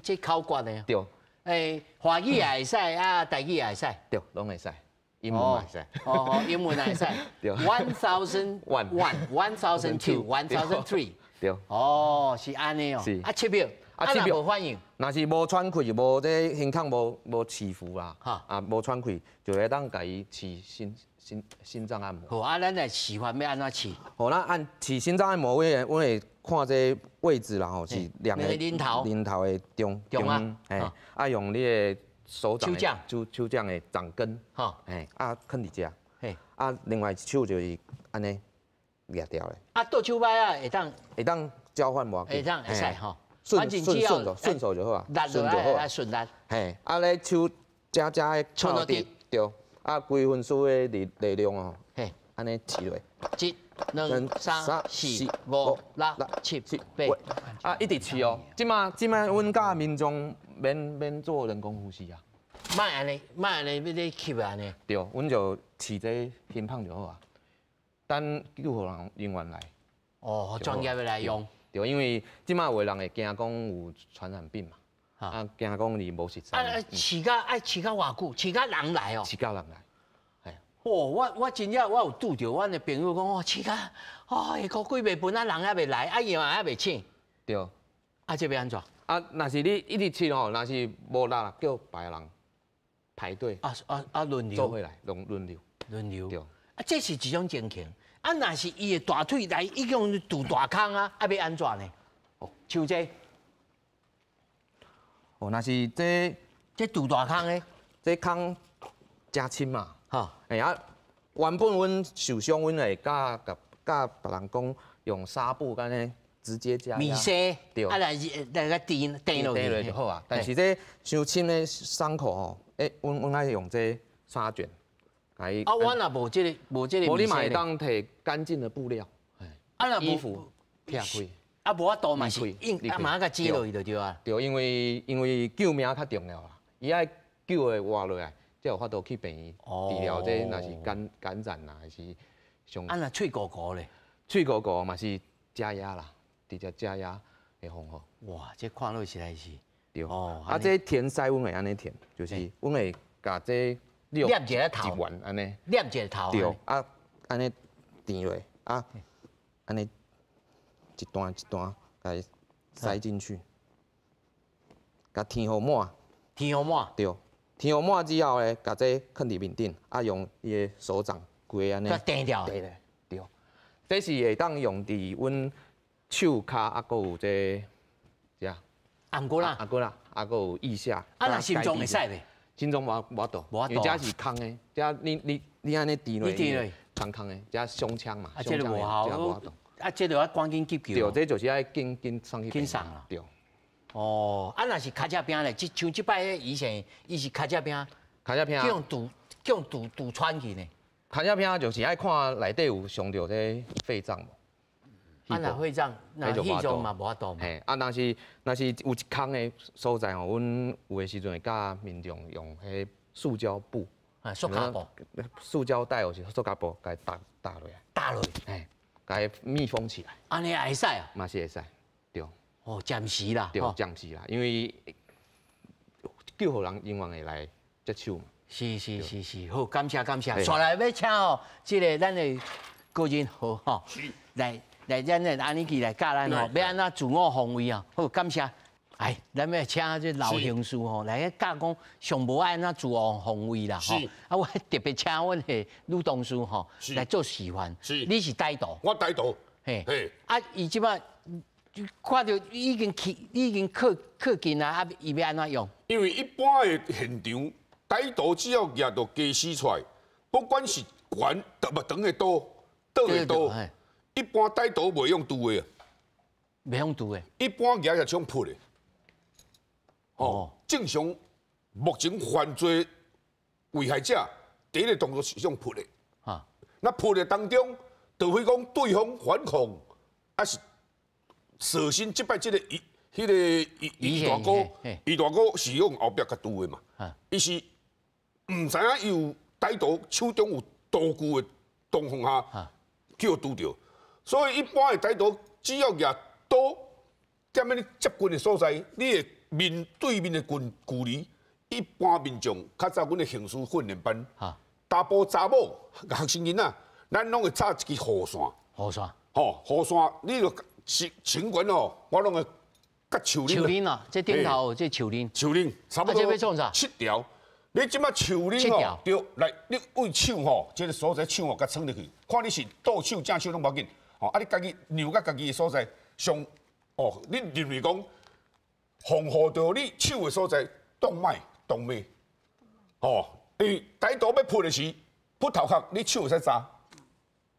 這口訣的。對。欸，華語也會使啊，台語也會使。對，攏會使。英文也會使。哦，英文也會使。對。1001、1002、1003。對。哦，是按呢哦。是。啊，7秒。啊，7秒無反應。若是無喘氣，無這胸腔無起伏啦。啊，無喘氣，就會當共伊試心臟按摩。好，啊，咱來示範欲按怎試？好，咱按試心臟按摩，阮會看這位置啦吼，是兩個恁頭恁頭的中中嘿，啊，用你的手掌手掌手掌的掌根，嘿，啊，囥佇遮，嘿，啊，另外一手就是按呢掠牢的。啊，倒手擺啊，會當會當交換無？會當會使吼。順順手就好啊，順就好啊，順力。嘿，啊，咧手遮遮的靠伫，對，啊，規分數的力量哦，嘿，按呢試落。一、兩、三、四、五、六、七、八。啊，一直試哦。這馬阮教民眾免做人工呼吸啊。莫按呢，莫按呢，欲咧吸按呢。對，阮就試這心泵就好啊。等救護人員來。哦，專業的來用。對，因為這馬有的人會驚講有傳染病嘛，啊，驚講你無熟似。啊，飼甲愛飼甲偌久？飼甲人來哦。飼甲人來，嘿。哦，我真正我有拄著阮的朋友講，哦，試甲，哦，下晡幾暝分啊，人猶未來，啊，藥也猶未醒。對。啊，這欲按怎？啊，若是你一直試吼，若是無力，叫別人排隊。啊啊啊！輪流。做伙來，輪輪流。輪流。對。啊，這是一種情形。啊，若是伊的大腿內已經拄大空啊，啊，欲按怎呢？哦，像這。哦，若是這這拄大空的，這空誠深嘛。哈。欸啊，原本阮受傷，阮會教共教別人講用紗布按呢直接加壓。棉紗。對。啊，來來共墊墊落去。墊落就好啊。但是這傷深的傷口吼，欸，阮愛用這紗捲。啊，阮若無這個，無這個。無你嘛會當提乾淨的布料，啊，若衣服拆開。啊，無法度嘛是硬，啊嘛共擠落去就對啊。對，因為救命較重要啦，伊愛救會活落來，才有法度去病院治療。這若是感染啊，還是傷。啊，若喙糊糊咧？喙糊糊嘛是加壓啦，直接加壓的方法。哇，這看落實在是。對。哦。啊，這填塞阮會按呢填，就是阮會共這。捏一個頭，一圓按呢，捏一個頭。對，啊，按呢填落，啊，按呢一段一段共塞進去，共填予滿。填予滿。對，填予滿之後咧，共這囥佇面頂，啊，用伊的手掌規按呢。墊掉。對咧，對。這是會當用佇阮手跤，啊，閣有這遮。頷骨啦。頷骨啦，啊，閣有腋下。啊，若心臟會使袂？心臟無法度，因為這是空的，這你按呢填落，空空的，這胸腔嘛，啊，這個無效，啊，這個愛趕緊急救。對，這就是愛緊緊送去。緊送啦。對。哦，啊，若是跤脊病咧，這像這擺以前，伊是跤脊病，跤脊病，叫用堵，叫用堵堵穿去呢。跤脊病就是愛看內底有傷著這肺臟無。啊，若肺臟，若肺臟嘛無法度嘛。嘿，啊，若是有一空的所在吼，阮有的時陣會教民眾用彼塑膠布，啊，塑膠布，塑膠袋或是塑膠布，共伊搭搭落來。搭落。嘿，共伊密封起來。按呢也會使啊？嘛是會使，對。哦，暫時啦。對，暫時啦，因為救護人員會來接手嘛。是是是是，好，感謝感謝。紲來欲請吼，這个咱的高人好吼，來。來，咱來按呢去來教咱吼，欲按怎自我防衛啊？好，感謝。哎，咱欲請這老刑事吼來教講上無愛按怎自我防衛啦吼。啊，我特別請阮的女同事吼來做示範。你是歹徒？我歹徒。嘿。啊，伊這擺看著已經去，已經靠靠近啊，啊，伊欲按怎用？因為一般的現場，歹徒只要舉著家私出來，不管是懸不長的刀、短的刀。一般歹徒袂用拄的，袂用拄的。一般舉是槍撲的。哦，正常目前犯罪危害者第一個動作是用撲的。啊，那撲的當中，除非講對方反抗，還是首先這擺這個伊、彼个伊伊大哥，伊大哥是用後壁共拄的嘛。伊是毋知影伊有歹徒手中有刀具的狀況下，去予拄著。所以一般的歹徒只要舉刀，踮咧你接近的所在，你的面對面的距距離，一般民眾較早阮的刑事訓練班，查埔查某學生囡仔，咱攏會插一支雨傘。雨傘。吼，雨傘，你就情懸哦，我攏會佮樹林。樹林啊，這頂頭這樹林。樹林，差不多。七條。你這擺樹林吼，對，來，你對手吼，這个所在手吼，共藏入去，看你是倒手正手攏無要緊。哦，啊，你家己留佮家己的所在上，哦，你認為講防護著你手的所在動脈動脈，哦，因為歹徒欲撲的時，撲頭殼，你手會使紮，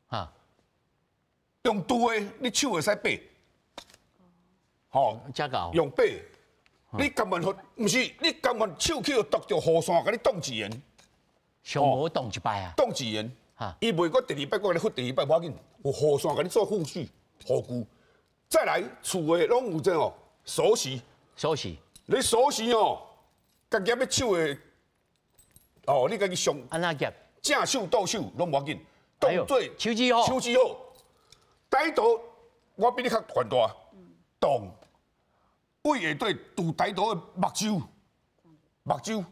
啊，用拄的，你手會使掰，吼，用掰，你甘願予，毋是，你甘願手去予剁著雨傘，共你擋一緣，上無擋一擺啊，擋一緣。伊袂閣第二擺，閣共你拂第二擺，無要緊，有雨傘共你做護具、護具。再來，厝的攏有這哦鎖匙，鎖匙，你鎖匙哦，共夾欲手的，哦，你家己上，按怎夾？正手倒手攏無要緊，當做手指好，手指好。歹徒，我比你較權大，擋，對下底拄歹徒的目睭，目睭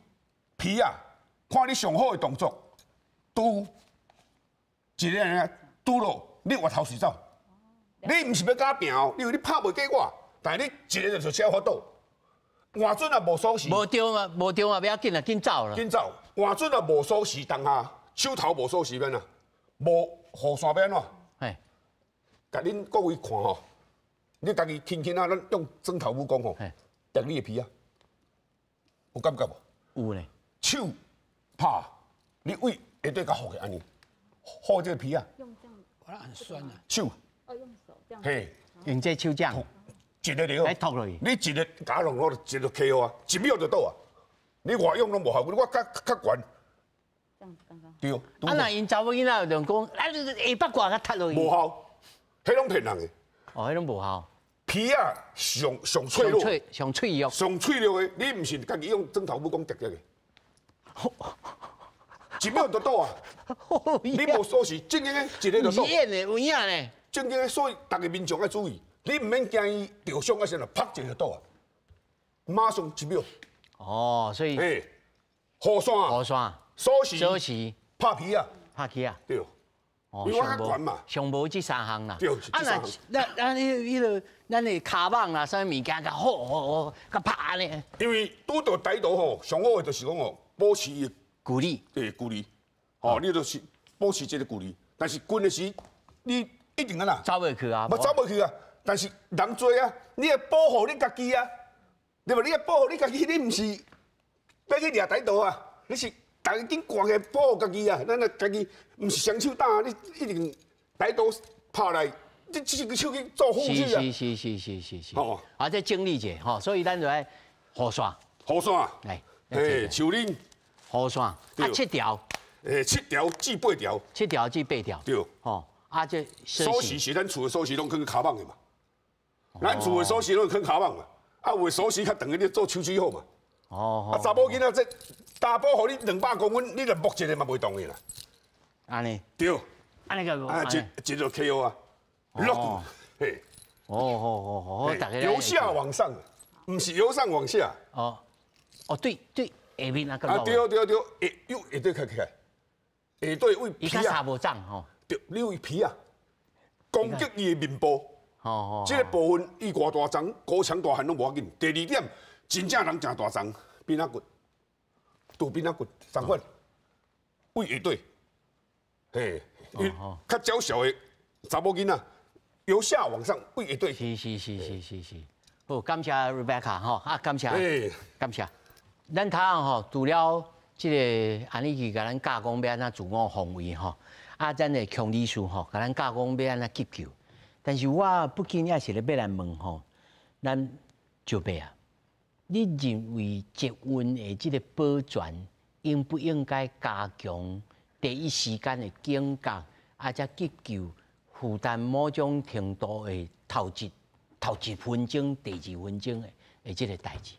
皮啊，看你上好的動作，拄。一个人拄落，你越头随走。你毋是欲佮我拚哦，因为你拍袂过我，但是你一个就车发倒。换准啊无锁匙，无著嘛，无著嘛，不要紧啊，紧走啦。紧走，换准啊无锁匙，当下手头无锁匙欲按怎？无雨伞欲按怎？嘿，共恁各位看吼，你家己轻轻啊，咱用砖头武功吼，叠你的皮啊，有感觉无？有咧。手拍，你位下底共护起按呢，护这个皮啊。用这样，我很酸啊。手。哦，用手这样。嘿，用这手掌。一个就来托落去，你一个共弄落，一个 KO 啊，一秒就倒啊！你外用拢无效，我较较悬。这样子刚刚。对。啊，若𪜶查某囡仔就讲，啊，你下腹挂共踢落去。无效，彼拢骗人的。哦，彼拢无效。皮啊，上上脆弱，上脆弱，上脆弱的，你毋是家己用砖头武功叠叠的。一秒就倒啊！你无锁匙，正经的，一个就倒。演的有影呢。正经的，所以逐个民众爱注意。你毋免惊伊著伤啊，啥啦，啪一下就倒啊，马上一秒。哦，所以，嘿，雨伞，雨伞，锁匙，锁匙，拍皮啊，拍皮啊，对。因为我较悬嘛。上无这三项啦。对，啊若咱咱彼彼个咱的跤蠓啦，啥物物件，共吼吼吼，共拍按呢。因为拄著台独吼，上好的就是讲吼，保持伊的距离，对，距离，吼，你就是保持这个距离。但是近的时，你一定按怎？走袂去啊！无走袂去啊！但是人济啊，你会保护你家己啊，对无？你会保护你家己，你毋是欲去掠歹盗啊？你是逐家紧赶起来保护家己啊！咱若家己毋是双手打，你一定歹盗拍来，你这个手去做护具啊！是是是是是是。哦，啊，这整理者吼，所以咱就爱雨伞，雨伞，来，嘿，树林，雨伞，啊，七条，七条至八条，七条至八条，对，吼，啊，这锁匙是咱厝的锁匙，拢囥跤蠓的嘛。咱厝的锁匙拢囥跤蠓嘛，啊有的锁匙较长的，你做手指好嘛。哦。啊，查某囡仔这查埔予你200公分，你若摸一个嘛袂动的啦。按呢？对。按呢个。啊，一一就 KO 啊，落嘿。哦哦哦哦，大家。由下往上，毋是由上往下。哦。哦，对对，下面那个。啊，对对对，下又下底开起来，下底位皮啊。伊较无脏吼。对，你位皮啊，攻击伊的面部。哦，这个部分伊偌大丛，高墙大汉拢无要紧。第二点，真正人诚大丛，边仔骨，拄边仔骨，相反，位下底，嘿，较娇小的查某囡仔，由下往上位下底。是是是是是是。好，感谢 Rebecca 吼，啊，感谢，感谢。咱头仔吼，除了这个安尼去共咱教讲欲按怎自我防卫吼，啊，咱的强理事吼，共咱教讲欲按怎急救。但是我不禁也是咧欲来问吼，咱石伯啊，你认为捷运的这个保全应不应该加强第一时间的警觉，啊，才急救负担某种程度的头一分钟、第二分钟的这个代志？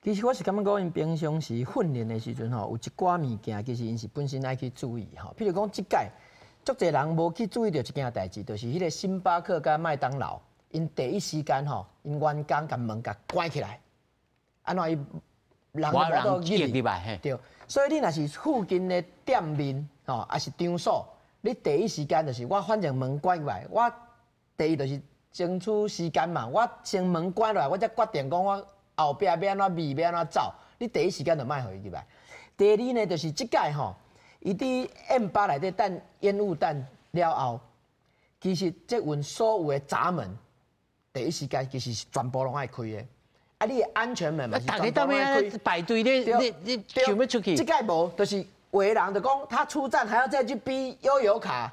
其实我是感觉讲，𪜶平常时训练的时阵吼，有一寡物件，其实𪜶是本身爱去注意吼。譬如讲，这届足济人无去注意著一件代志，就是彼个星巴克佮麦当劳，𪜶第一时间吼，𪜶员工共门共关起来，按怎伊人无法度入来，对。所以你若是附近的店面吼，抑是场所，你第一时间就是我反正门关起来，我第一就是争取时间嘛，我先门关落来，我才决定讲我后壁欲按怎避，欲按怎走。你第一时间就莫予伊入来。第二呢，就是这届吼，伊伫 M8内底弹烟雾弹了后，其实捷运所有的闸门，第一时间其实是全部拢爱开的。啊，你的安全门嘛是全部拢爱开。排队咧，你你想欲出去？这届无，就是有的人就讲他出站还要再去逼悠游卡。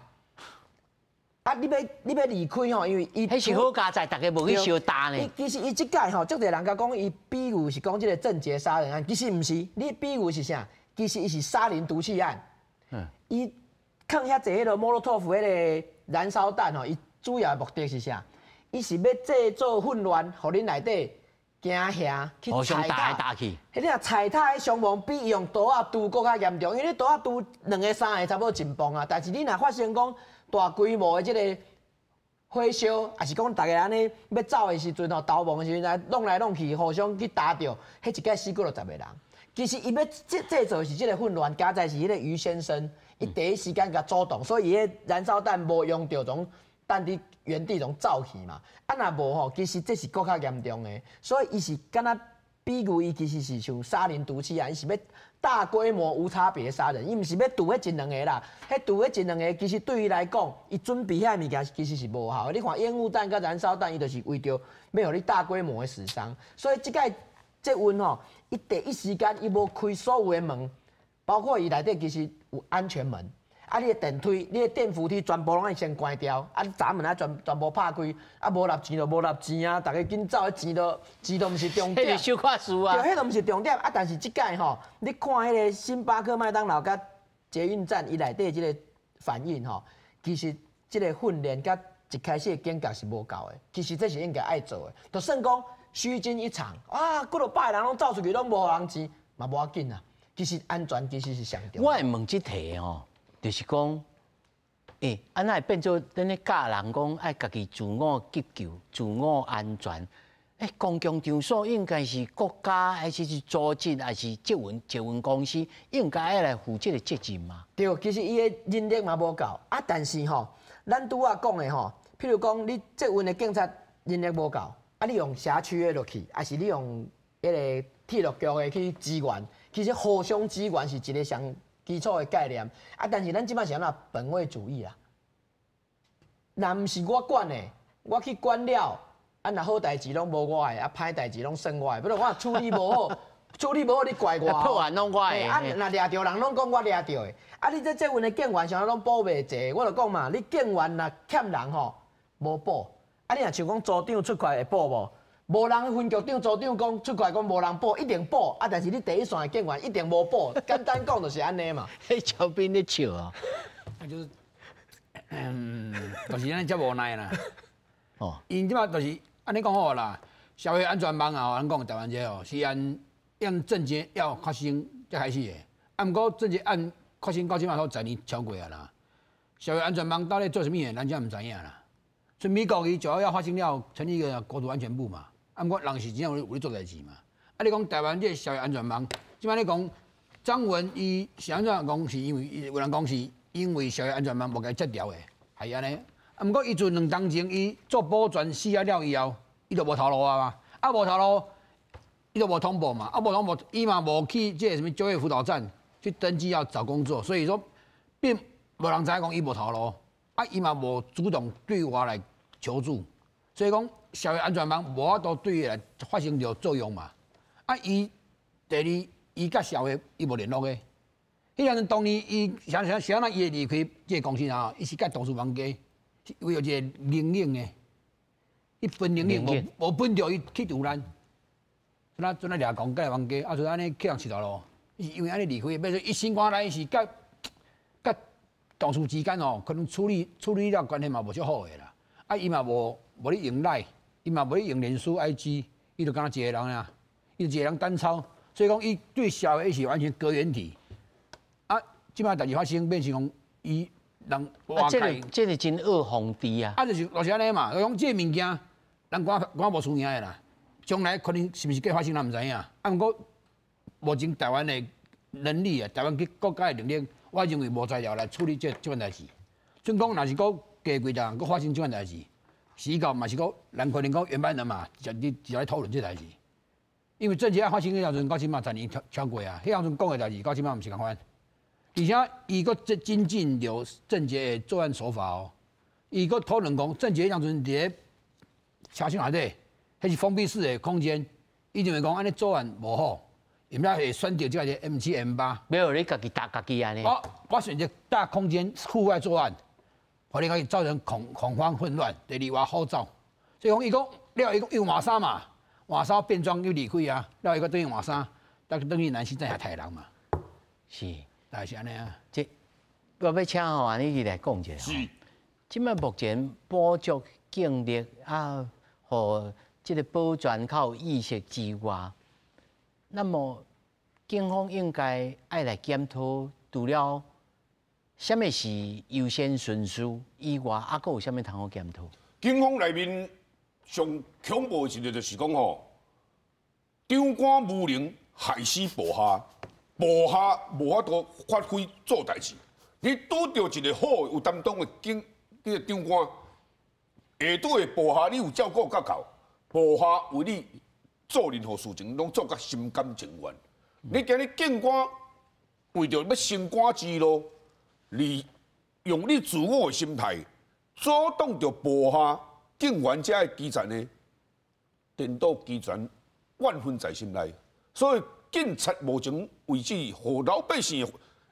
啊，你欲离开吼，因为伊彼是好佳哉，逐家无去相搭呢。其实伊这届吼，足济人共讲伊比喻是讲这个郑捷杀人案，其实毋是。你比喻是啥？其实伊是沙林毒气案。伊囥遐济彼个莫洛托夫彼个燃烧弹吼，伊主要的目的是啥？伊是欲制造混乱，予恁内底惊吓去踩踏。彼个踩踏彼伤亡比伊用刀仔挃阁较严重，因为你刀仔挃两个三个差不多真崩啊。但是你若发生讲大规模的这个火烧，抑是讲逐家按呢欲走的时阵吼，逃亡的时阵来弄来弄去，互相去打著，彼一届死几落十个人。其实伊欲制造是这个混乱，佳哉是彼个余先生，伊第一时间共阻挡，所以伊彼燃烧弹无用著，从弹伫原地拢走去嘛。啊，若无吼，其实这是阁较严重的。所以伊是敢若比喻伊其实是像沙林毒气啊，伊是欲大规模无差别杀人，伊毋是欲除彼一两个啦。彼除彼一两个，其实对伊来讲，伊准备遐物件其实是无效的。你看烟雾弹佮燃烧弹，伊就是为著欲予你大规模的死伤。所以这摆捷运吼，伊第一时间伊无开所有的门，包括伊内底其实有安全门。啊，你的电梯、你的电扶梯全部拢爱先关掉，啊，你闸门爱全部拍开，啊，无纳钱就无纳钱啊，逐家紧走，钱都毋是重点。彼是小可事啊。对，彼都毋是重点啊。但是这摆吼，你看彼个星巴克、麦当劳佮捷运站伊内底这个反应吼，其实这个训练佮一开始的警觉是无够的。其实这是应该爱做的，就算讲虚惊一场啊，几落百人拢走出去，拢无予人钱，嘛无要紧啊。其实安全其实是上重要。我会问这题吼，就是讲，啊哪会变做恁咧教人讲爱家己自我急救、自我安全？公共场所应该是国家，还是组织，还是捷运公司应该爱来负这个责任嘛？对，其实伊的人力嘛无够啊，但是吼，咱拄仔讲的吼，譬如讲你捷运的警察人力无够，啊，你用辖区的落去，还是你用彼个铁路局的去支援？其实互相支援是一个上基础的概念啊，但是咱这摆是按怎本位主义啊？若毋是我管的，我去管了，啊，若好代志拢无我的，啊，歹代志拢算我的。比如我处理无好，处理无好你怪我。破案拢我的。啊，若掠著人拢讲我掠著的。啊，你这捷运的警员啥拢补袂济，我就讲嘛，你警员若欠人吼，无补。啊，你若像讲组长出来会补无？无人分局长、组长讲出来讲无人补，一定补啊！但是你第一线的警员一定无补，简单讲就是按呢嘛。彼小编咧笑啊，那就是，就是按呢遮无奈啦。哦，𪜶这摆就是按呢讲好啦，社会安全网啊，咱讲台湾这哦，是按按郑捷要发生才开始的。啊，毋过郑捷案发生到这摆都10年超过啊啦。社会安全网到底做啥物的，咱才毋知影啦。所以美国伊9·11发生了，成立一个国土安全部嘛。啊，毋过人是真正有咧做代志嘛。啊，你讲台湾这个社会安全网，这摆你讲张文伊是按怎讲？是因为有人讲是因为社会安全网无共伊接调的，系按呢。啊，毋过伊自两冬前伊做保全死啊了以后，伊就无头路啊嘛。啊，无头路，伊就无通报嘛。啊，无通报，伊嘛无去这个啥物就业辅导站去登记要找工作，所以说并无人知影讲伊无头路。啊，伊嘛无主动对外来求助，所以讲社会安全网无法度对伊来发生著作用嘛。啊，伊第二，伊佮社会伊无联络的。彼阵当年伊啥啥啥那伊会离开这个公司啊？伊是佮同事冤家，是为著一个灵影的，伊分灵影无分著伊去投咱，阵啊掠讲佮冤家，啊就按呢去人饲头路，伊是因为按呢离开，欲说伊心肝内是佮同事之间哦，可能处理了关系嘛无足好的啦。啊，伊嘛无咧用 LINE，伊嘛无咧用脸书、IG，伊就敢若一个人啊，伊就一个人单操，所以讲伊对社会是完全隔缘体。啊，这摆代志发生，变成讲伊人啊，这个真恶风低啊！啊，就是按呢嘛，就讲这个物件，人看看无输赢的啦，将来可能是毋是阁发生，咱毋知影。啊，毋过目前台湾的能力啊，台湾去国家的能力，我认为无材料来处理这款代志。算讲，若是阁加几档，阁发生这款代志，死到嘛是阁，人可能讲原班人马，直接来讨论这代志。因为郑捷案发生彼时阵，到这摆10年超过啊，彼时阵讲的代志，到这摆毋是仝款。而且伊阁精进著郑捷的作案手法哦，伊阁讨论讲郑捷彼阵伫咧车厢内底，彼是封闭式的空间，伊认为讲按呢作案无好。伊才会选择这个 M7 M8，没有你家己打家己按呢。我选择大空间户外作案，予你家己造成恐慌混乱。第二话好走，所以讲伊讲了，伊讲又换衫嘛，换衫变装又离开啊，了伊阁转去换衫，等转去南势再遐刣人嘛。是，大概是按呢啊。这我欲请吼按呢来讲一下。是。这摆目前补足警力啊，予这个保全较有意识之外，那么警方应该爱来检讨，除了啥物是优先顺序以外，啊，阁有啥物通好检讨？警方内面上恐怖的一个就是讲吼，长官无能，害死部下，部下无法度发挥做代志。你拄著一个好有担当的警，这个长官，下拄的部下你有照顾甲够，部下为你做任何事情拢做甲心甘情愿。你今日警官为著欲升官之路，你用你自我的心态阻挡著部下警员遮的基层呢，颠倒基层怨恨在心内。所以警察目前为止，予老百姓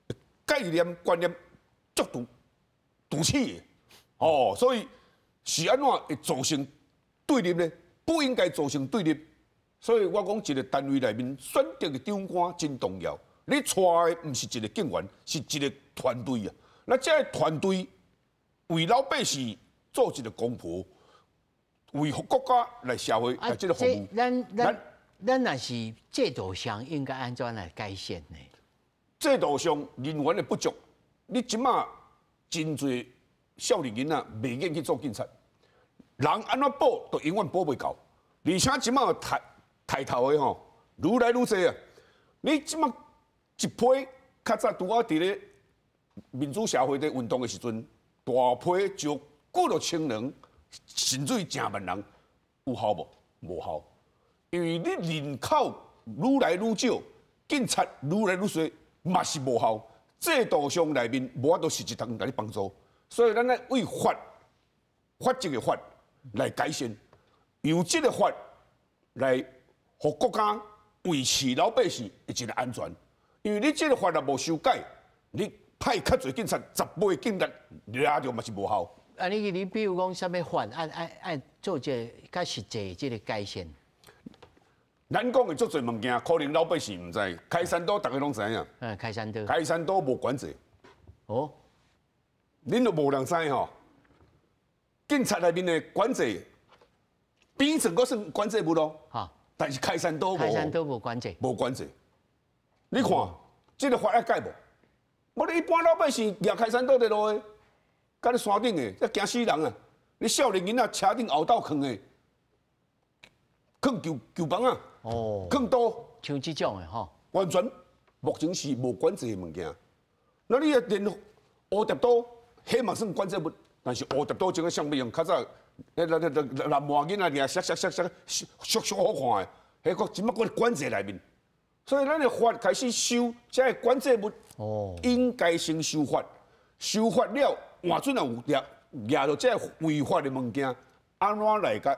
的概念观念足毒毒气的哦，所以是按怎会造成对立呢？不应该造成对立。所以我讲，一个单位内面选择的长官真重要。你带的毋是一个警员，是一个团队啊。那这个团队为老百姓做一个公仆，为国家来社会来这个服务。咱若是制度上应该按怎来改善呢？制度上人员的不足，你这马真济少年囡仔袂愿去做警察，人按怎补都永远补袂够，而且这马抬头的吼，愈来愈济啊！你这马一批较早拄仔伫咧民主社会伫运动的时阵，大批招几落千人，甚至成万人，有效无？无效，因为你人口愈来愈少，警察愈来愈济，嘛是无效。制度上内面无法度实质通共你帮助，所以咱爱为法法这个法来改善，由这个法来予国家维持老百姓的一个安全。因为你这个法若无修改，你派较济警察，10倍警力掠著嘛是无效。啊，你比如讲啥物法，爱做这个较实际这个改善。咱讲的足济物件，可能老百姓毋知。开山岛逐家拢知影。开山岛。开山岛无管制。哦。恁都无人知吼。警察内面的管制，边层阁算管制物咯。但是开山岛无。开山岛无管制。无管制。你看，这个法爱改无？无你一般老百姓举开山刀伫路的，佮你山顶的，这惊死人啊！你少年囡仔车顶后斗囥的，囥球球棒啊，囥刀，像这种的吼，完全目前是无管制的物件。那你连乌蝶刀，彼嘛算管制物，但是乌蝶刀这个啥物用？较早那男娃囡仔掠摔摔摔摔，俗俗好看的，彼个这马阁管制内面。所以咱的法开始修，这个管制物，应该先修法，修法了，换准有掠掠著这个违法的物件，按怎来共？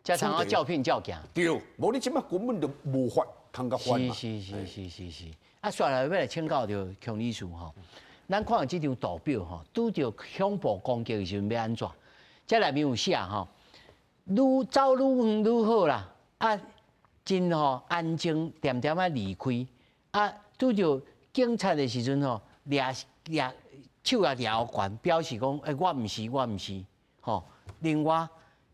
才通啊照片照镜。对，无你这马根本就无法通共法嘛。是是是是是是。啊，煞来欲来请教著孔女士吼，咱看这张图表吼，拄著恐怖攻击的时阵欲按怎？这内面有写吼，愈走愈远愈好啦，啊。真吼安静，恬恬仔离开。啊，拄著警察的时阵吼，掠掠手也掠悬，表示讲，欸，我毋是，我毋是，吼。另外，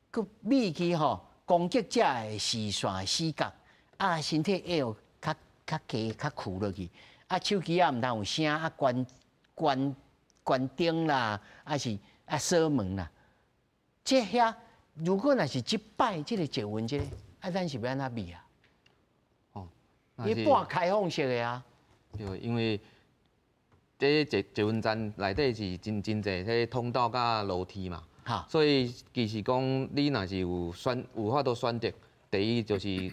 阁避去吼攻击者的视线死角，啊，身体会有较较低较屈落去，啊，手机仔毋通有声，啊，关关关灯啦，啊是啊锁门啦。这遐如果若是这摆这个捷运这个。啊，咱是欲按怎避啊？哦，伊半开放式的啊。对，因为这捷捷运站内底是真真济，彼通道佮楼梯嘛。所以其实讲，你若是有选有法度选择，第一就是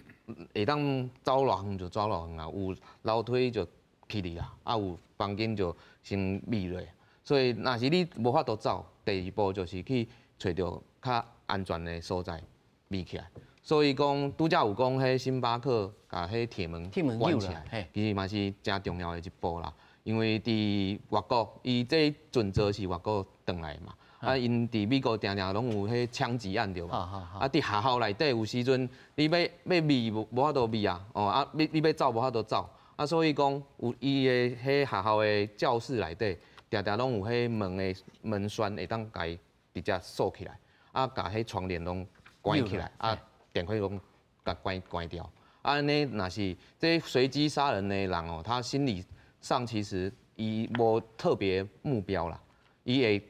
会当走偌远就走偌远啦，有楼梯就起去啦，啊有房间就先避落。所以若是你无法度走，第二步就是去揣著较安全的所在避起来。所以讲，拄才有讲，彼星巴克共彼铁门关起来，其实嘛是诚重要的一步啦。因为伫外国，伊这准则是外国转来嘛。啊，𪜶伫美国定定拢有彼枪击案对无？啊，伫学校内底有时阵，你欲避无法度避啊，哦啊，你欲走无法度走。啊，所以讲有伊的彼学校的教室内底，定定拢有彼门的门栓会当共伊直接锁起来，啊，共彼窗帘拢关起来，啊。电火拢共关关掉，按呢，若是这随机杀人的人哦，他心理上其实伊无特别目标啦，伊会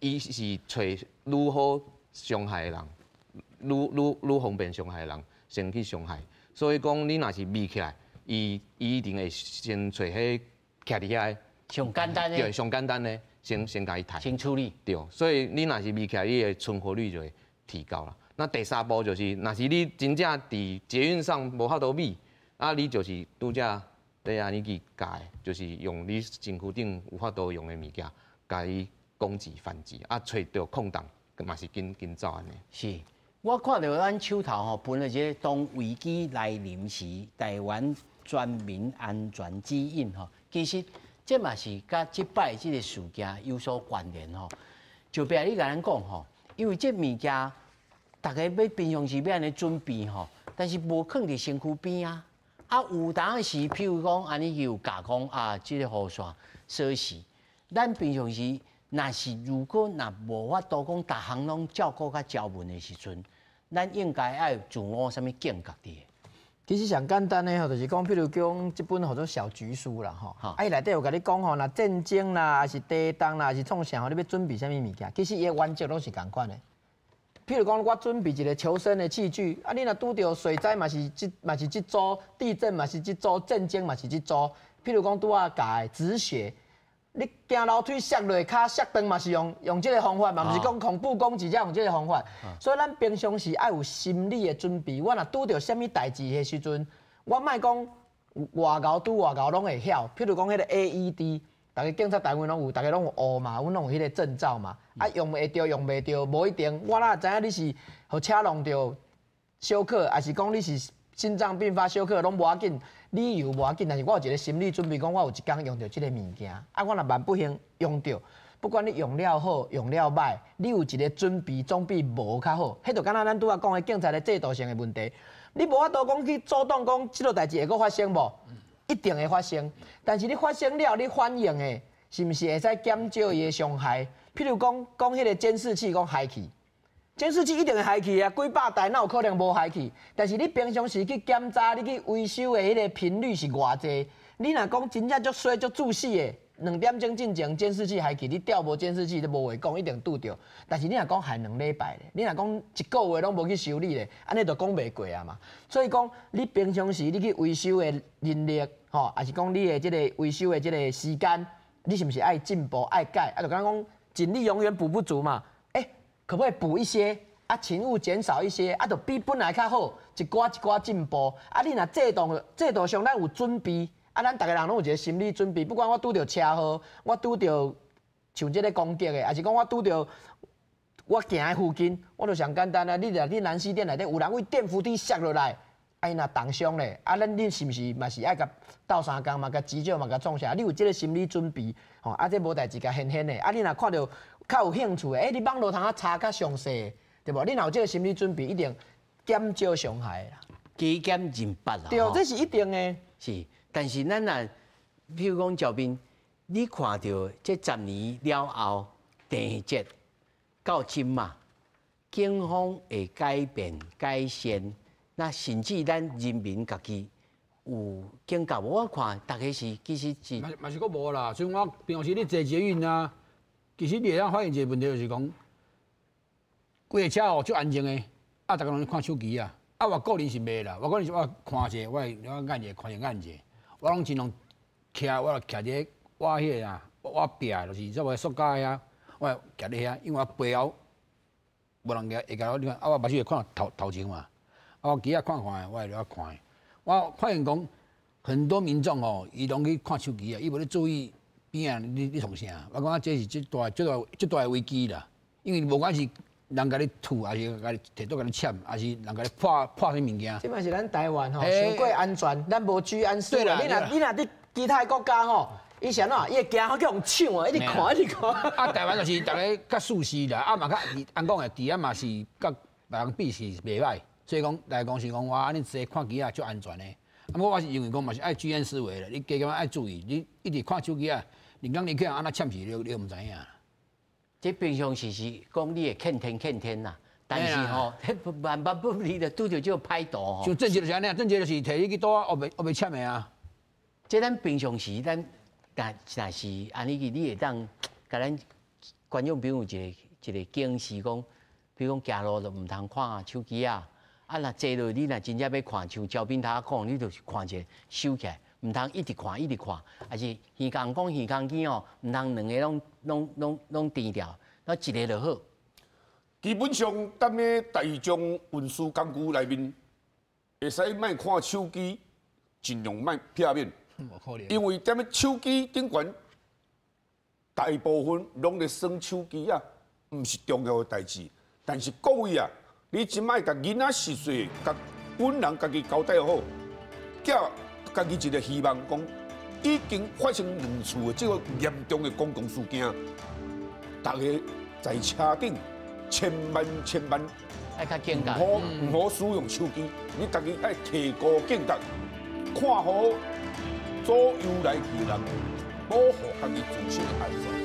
伊是揣愈好伤害的人，愈愈愈方便伤害的人先去伤害，所以讲你若是避起来，伊伊一定会先揣彼徛伫遐的上簡單的。對，上簡單的，先共伊刣。先處理。對，所以你若是糜起來，你的存活率就會提高啦。那第三步就是，若是你真正佇捷運上無法度糜，啊，你就是拄才咧按呢去教的，就是用你身軀頂有法度用的物件，共伊攻擊反擊，啊，揣著空檔，嘛是緊緊走按呢。是，我看著咱手頭吼，分了這個當危機來臨時，台灣全民安全指引吼，其實這嘛是佮這擺這個事件有所關聯吼。就比如你共咱講吼，因為這物件，大家欲平常時欲按呢準備吼，但是無囥佇身軀邊啊。啊，有當時，譬如講，按呢有教講啊，這個雨傘鎖匙，咱平常時若是如果若無法度講，逐項攏照顧較周全的時陣，咱應該愛自我啥物警覺佇？其實上簡單的吼，就是講，譬如講，這本號做小橘書啦，吼，啊，伊內底有共你講吼，若戰爭啦，抑是地動啦，抑是創啥吼，你欲準備啥物物件？其實伊的原則攏是仝款的。譬如講，我準備一個求生的器具，啊，你若拄著水災嘛是這嘛是這組，地震嘛是這組，戰爭嘛是這組。譬如講，拄仔教的止血，你行樓梯摔落，跤摔斷嘛是用這個方法嘛，毋是講恐怖攻擊才用這個方法。所以咱平常時愛有心理的準備。我若拄著啥物代誌的時陣，我莫講偌𠢕拄偌𠢕攏會曉。譬如講彼個 AED。逐家警察單位攏有，逐家攏有學嘛，阮攏有彼個證照嘛。啊，用會著用袂著，無一定。我哪知影你是予車弄著休克，抑是講你是心臟病發休克，攏無要緊，理由無要緊。但是我有一個心理準備，講我有一工用著這個物件。啊，我若萬不幸用著，不管你用了好，用了歹，你有一個準備，總比無較好。彼就敢若咱拄仔講的警察的制度性的問題，你無法度講去阻擋講這個代誌會閣發生無？一定會發生，但是你發生了，你反應的，是毋是會使減少伊的傷害？譬如講，講彼個監視器講害去，監視器一定會害去啊，幾百台哪有可能無害去？但是你平常時去檢查，你去維修的彼個頻率是偌濟？你若講真正足衰足注死的，2點鐘進前監視器害去，你調無監視器都無話講，一定拄著。但是你若講害2禮拜咧，你若講一個月攏無去修理咧，按呢就講袂過啊嘛。所以講，你平常時你去維修的人力，吼，抑是講你的這個維修的這個時間，你是毋是愛進步愛改？啊，就敢若講警力永遠補不足嘛。欸，可不可以補一些？啊，勤務減少一些，啊，就比本來較好，一寡一寡進步。啊，你若制度上咱有準備。啊，咱逐家人攏有一個心理準備，不管我拄著車禍，我拄著像這個攻擊的，抑是講我拄著我行的附近，我就上簡單啊！你若佇南勢店內底有人為電扶梯摔落來，啊，伊若重傷咧，啊，咱恁是毋是嘛是愛共鬥相共嘛，共急救嘛，共創啥？你有這個心理準備，吼，啊，這無代誌共現現的。啊，你若看著較有興趣的，欸，你網路通啊查較詳細，對無？你若有這個心理準備，一定減少傷害啦。加減認捌啦。對，這是一定的。是。但是咱若，譬如講趙斌，你看著這10年了後，鄭捷到今嘛，警方會改變改善，那甚至咱人民家己有警覺無？我看逐家是其實是嘛是閣無啦。所以我平常時咧坐捷運啊，其實你會當發現一個問題，就是講，規个車哦足安靜的，啊，逐家攏看手機啊。啊，我個人是袂啦，我個人是我看者，我會我按者看者按者，我攏盡量徛，我就徛佇我彼個啊，我壁就是這個塑膠遐，我徛佇遐，因為我背後無人會共我，你看，啊，我目睭會看頭頭前嘛，啊，我機仔看看的，我會落看的。我發現講很多民眾哦，伊攏去看手機啊，伊無咧注意邊仔咧創啥。我感覺這是這大、這大、這大的危機啦，因為無管是人共你吐，抑是共你提刀共你攕，抑是人共你破破啥物件。這嘛是咱台灣吼，傷過安全，咱無居安思危。你若佇其他國家吼，伊是按怎？伊會驚予人搶啊，一直看，一直看。啊，台灣就是逐家較舒適啦，啊嘛較按講的治安嘛是佮別人比是袂歹，所以講來講是講我按呢坐看機仔足安全的。啊，我是認為講嘛是愛居安思危啦，你加減愛注意，你一直看手機仔，人講你去予人按怎攕去，你毋知影。這平常時是講你會見天見天啦，但是吼，萬萬不離就拄著這個歹徒吼。像鄭捷就是按呢，鄭捷就是提你去倒啊，烏白攕的啊。這咱平常時咱若若是按呢去，你會當共咱觀眾朋友一個一個警示講，比如講行路就毋通看手機仔，啊若坐落你若真正欲看，像招斌頭講，你就是看一下收起來，毋通一直看一直看，抑是耳孔講耳孔機哦，毋通兩个攏攏甜掉，那一个就好。基本上，踮咧大眾運輸工具內面，會使莫看手機，盡量莫避免。因為踮咧手機頂懸，大部分攏咧耍手機啊，毋是重要的代誌。但是各位啊，你這擺共囡仔10歲，共本人家己交代好，寄家己一個希望，講已經發生兩次的這個嚴重的公共事件，大家在車頂千萬千萬愛較警覺，毋好使用手機，你家己愛提高警覺，看好左右來去的人，保護家己自身的安全。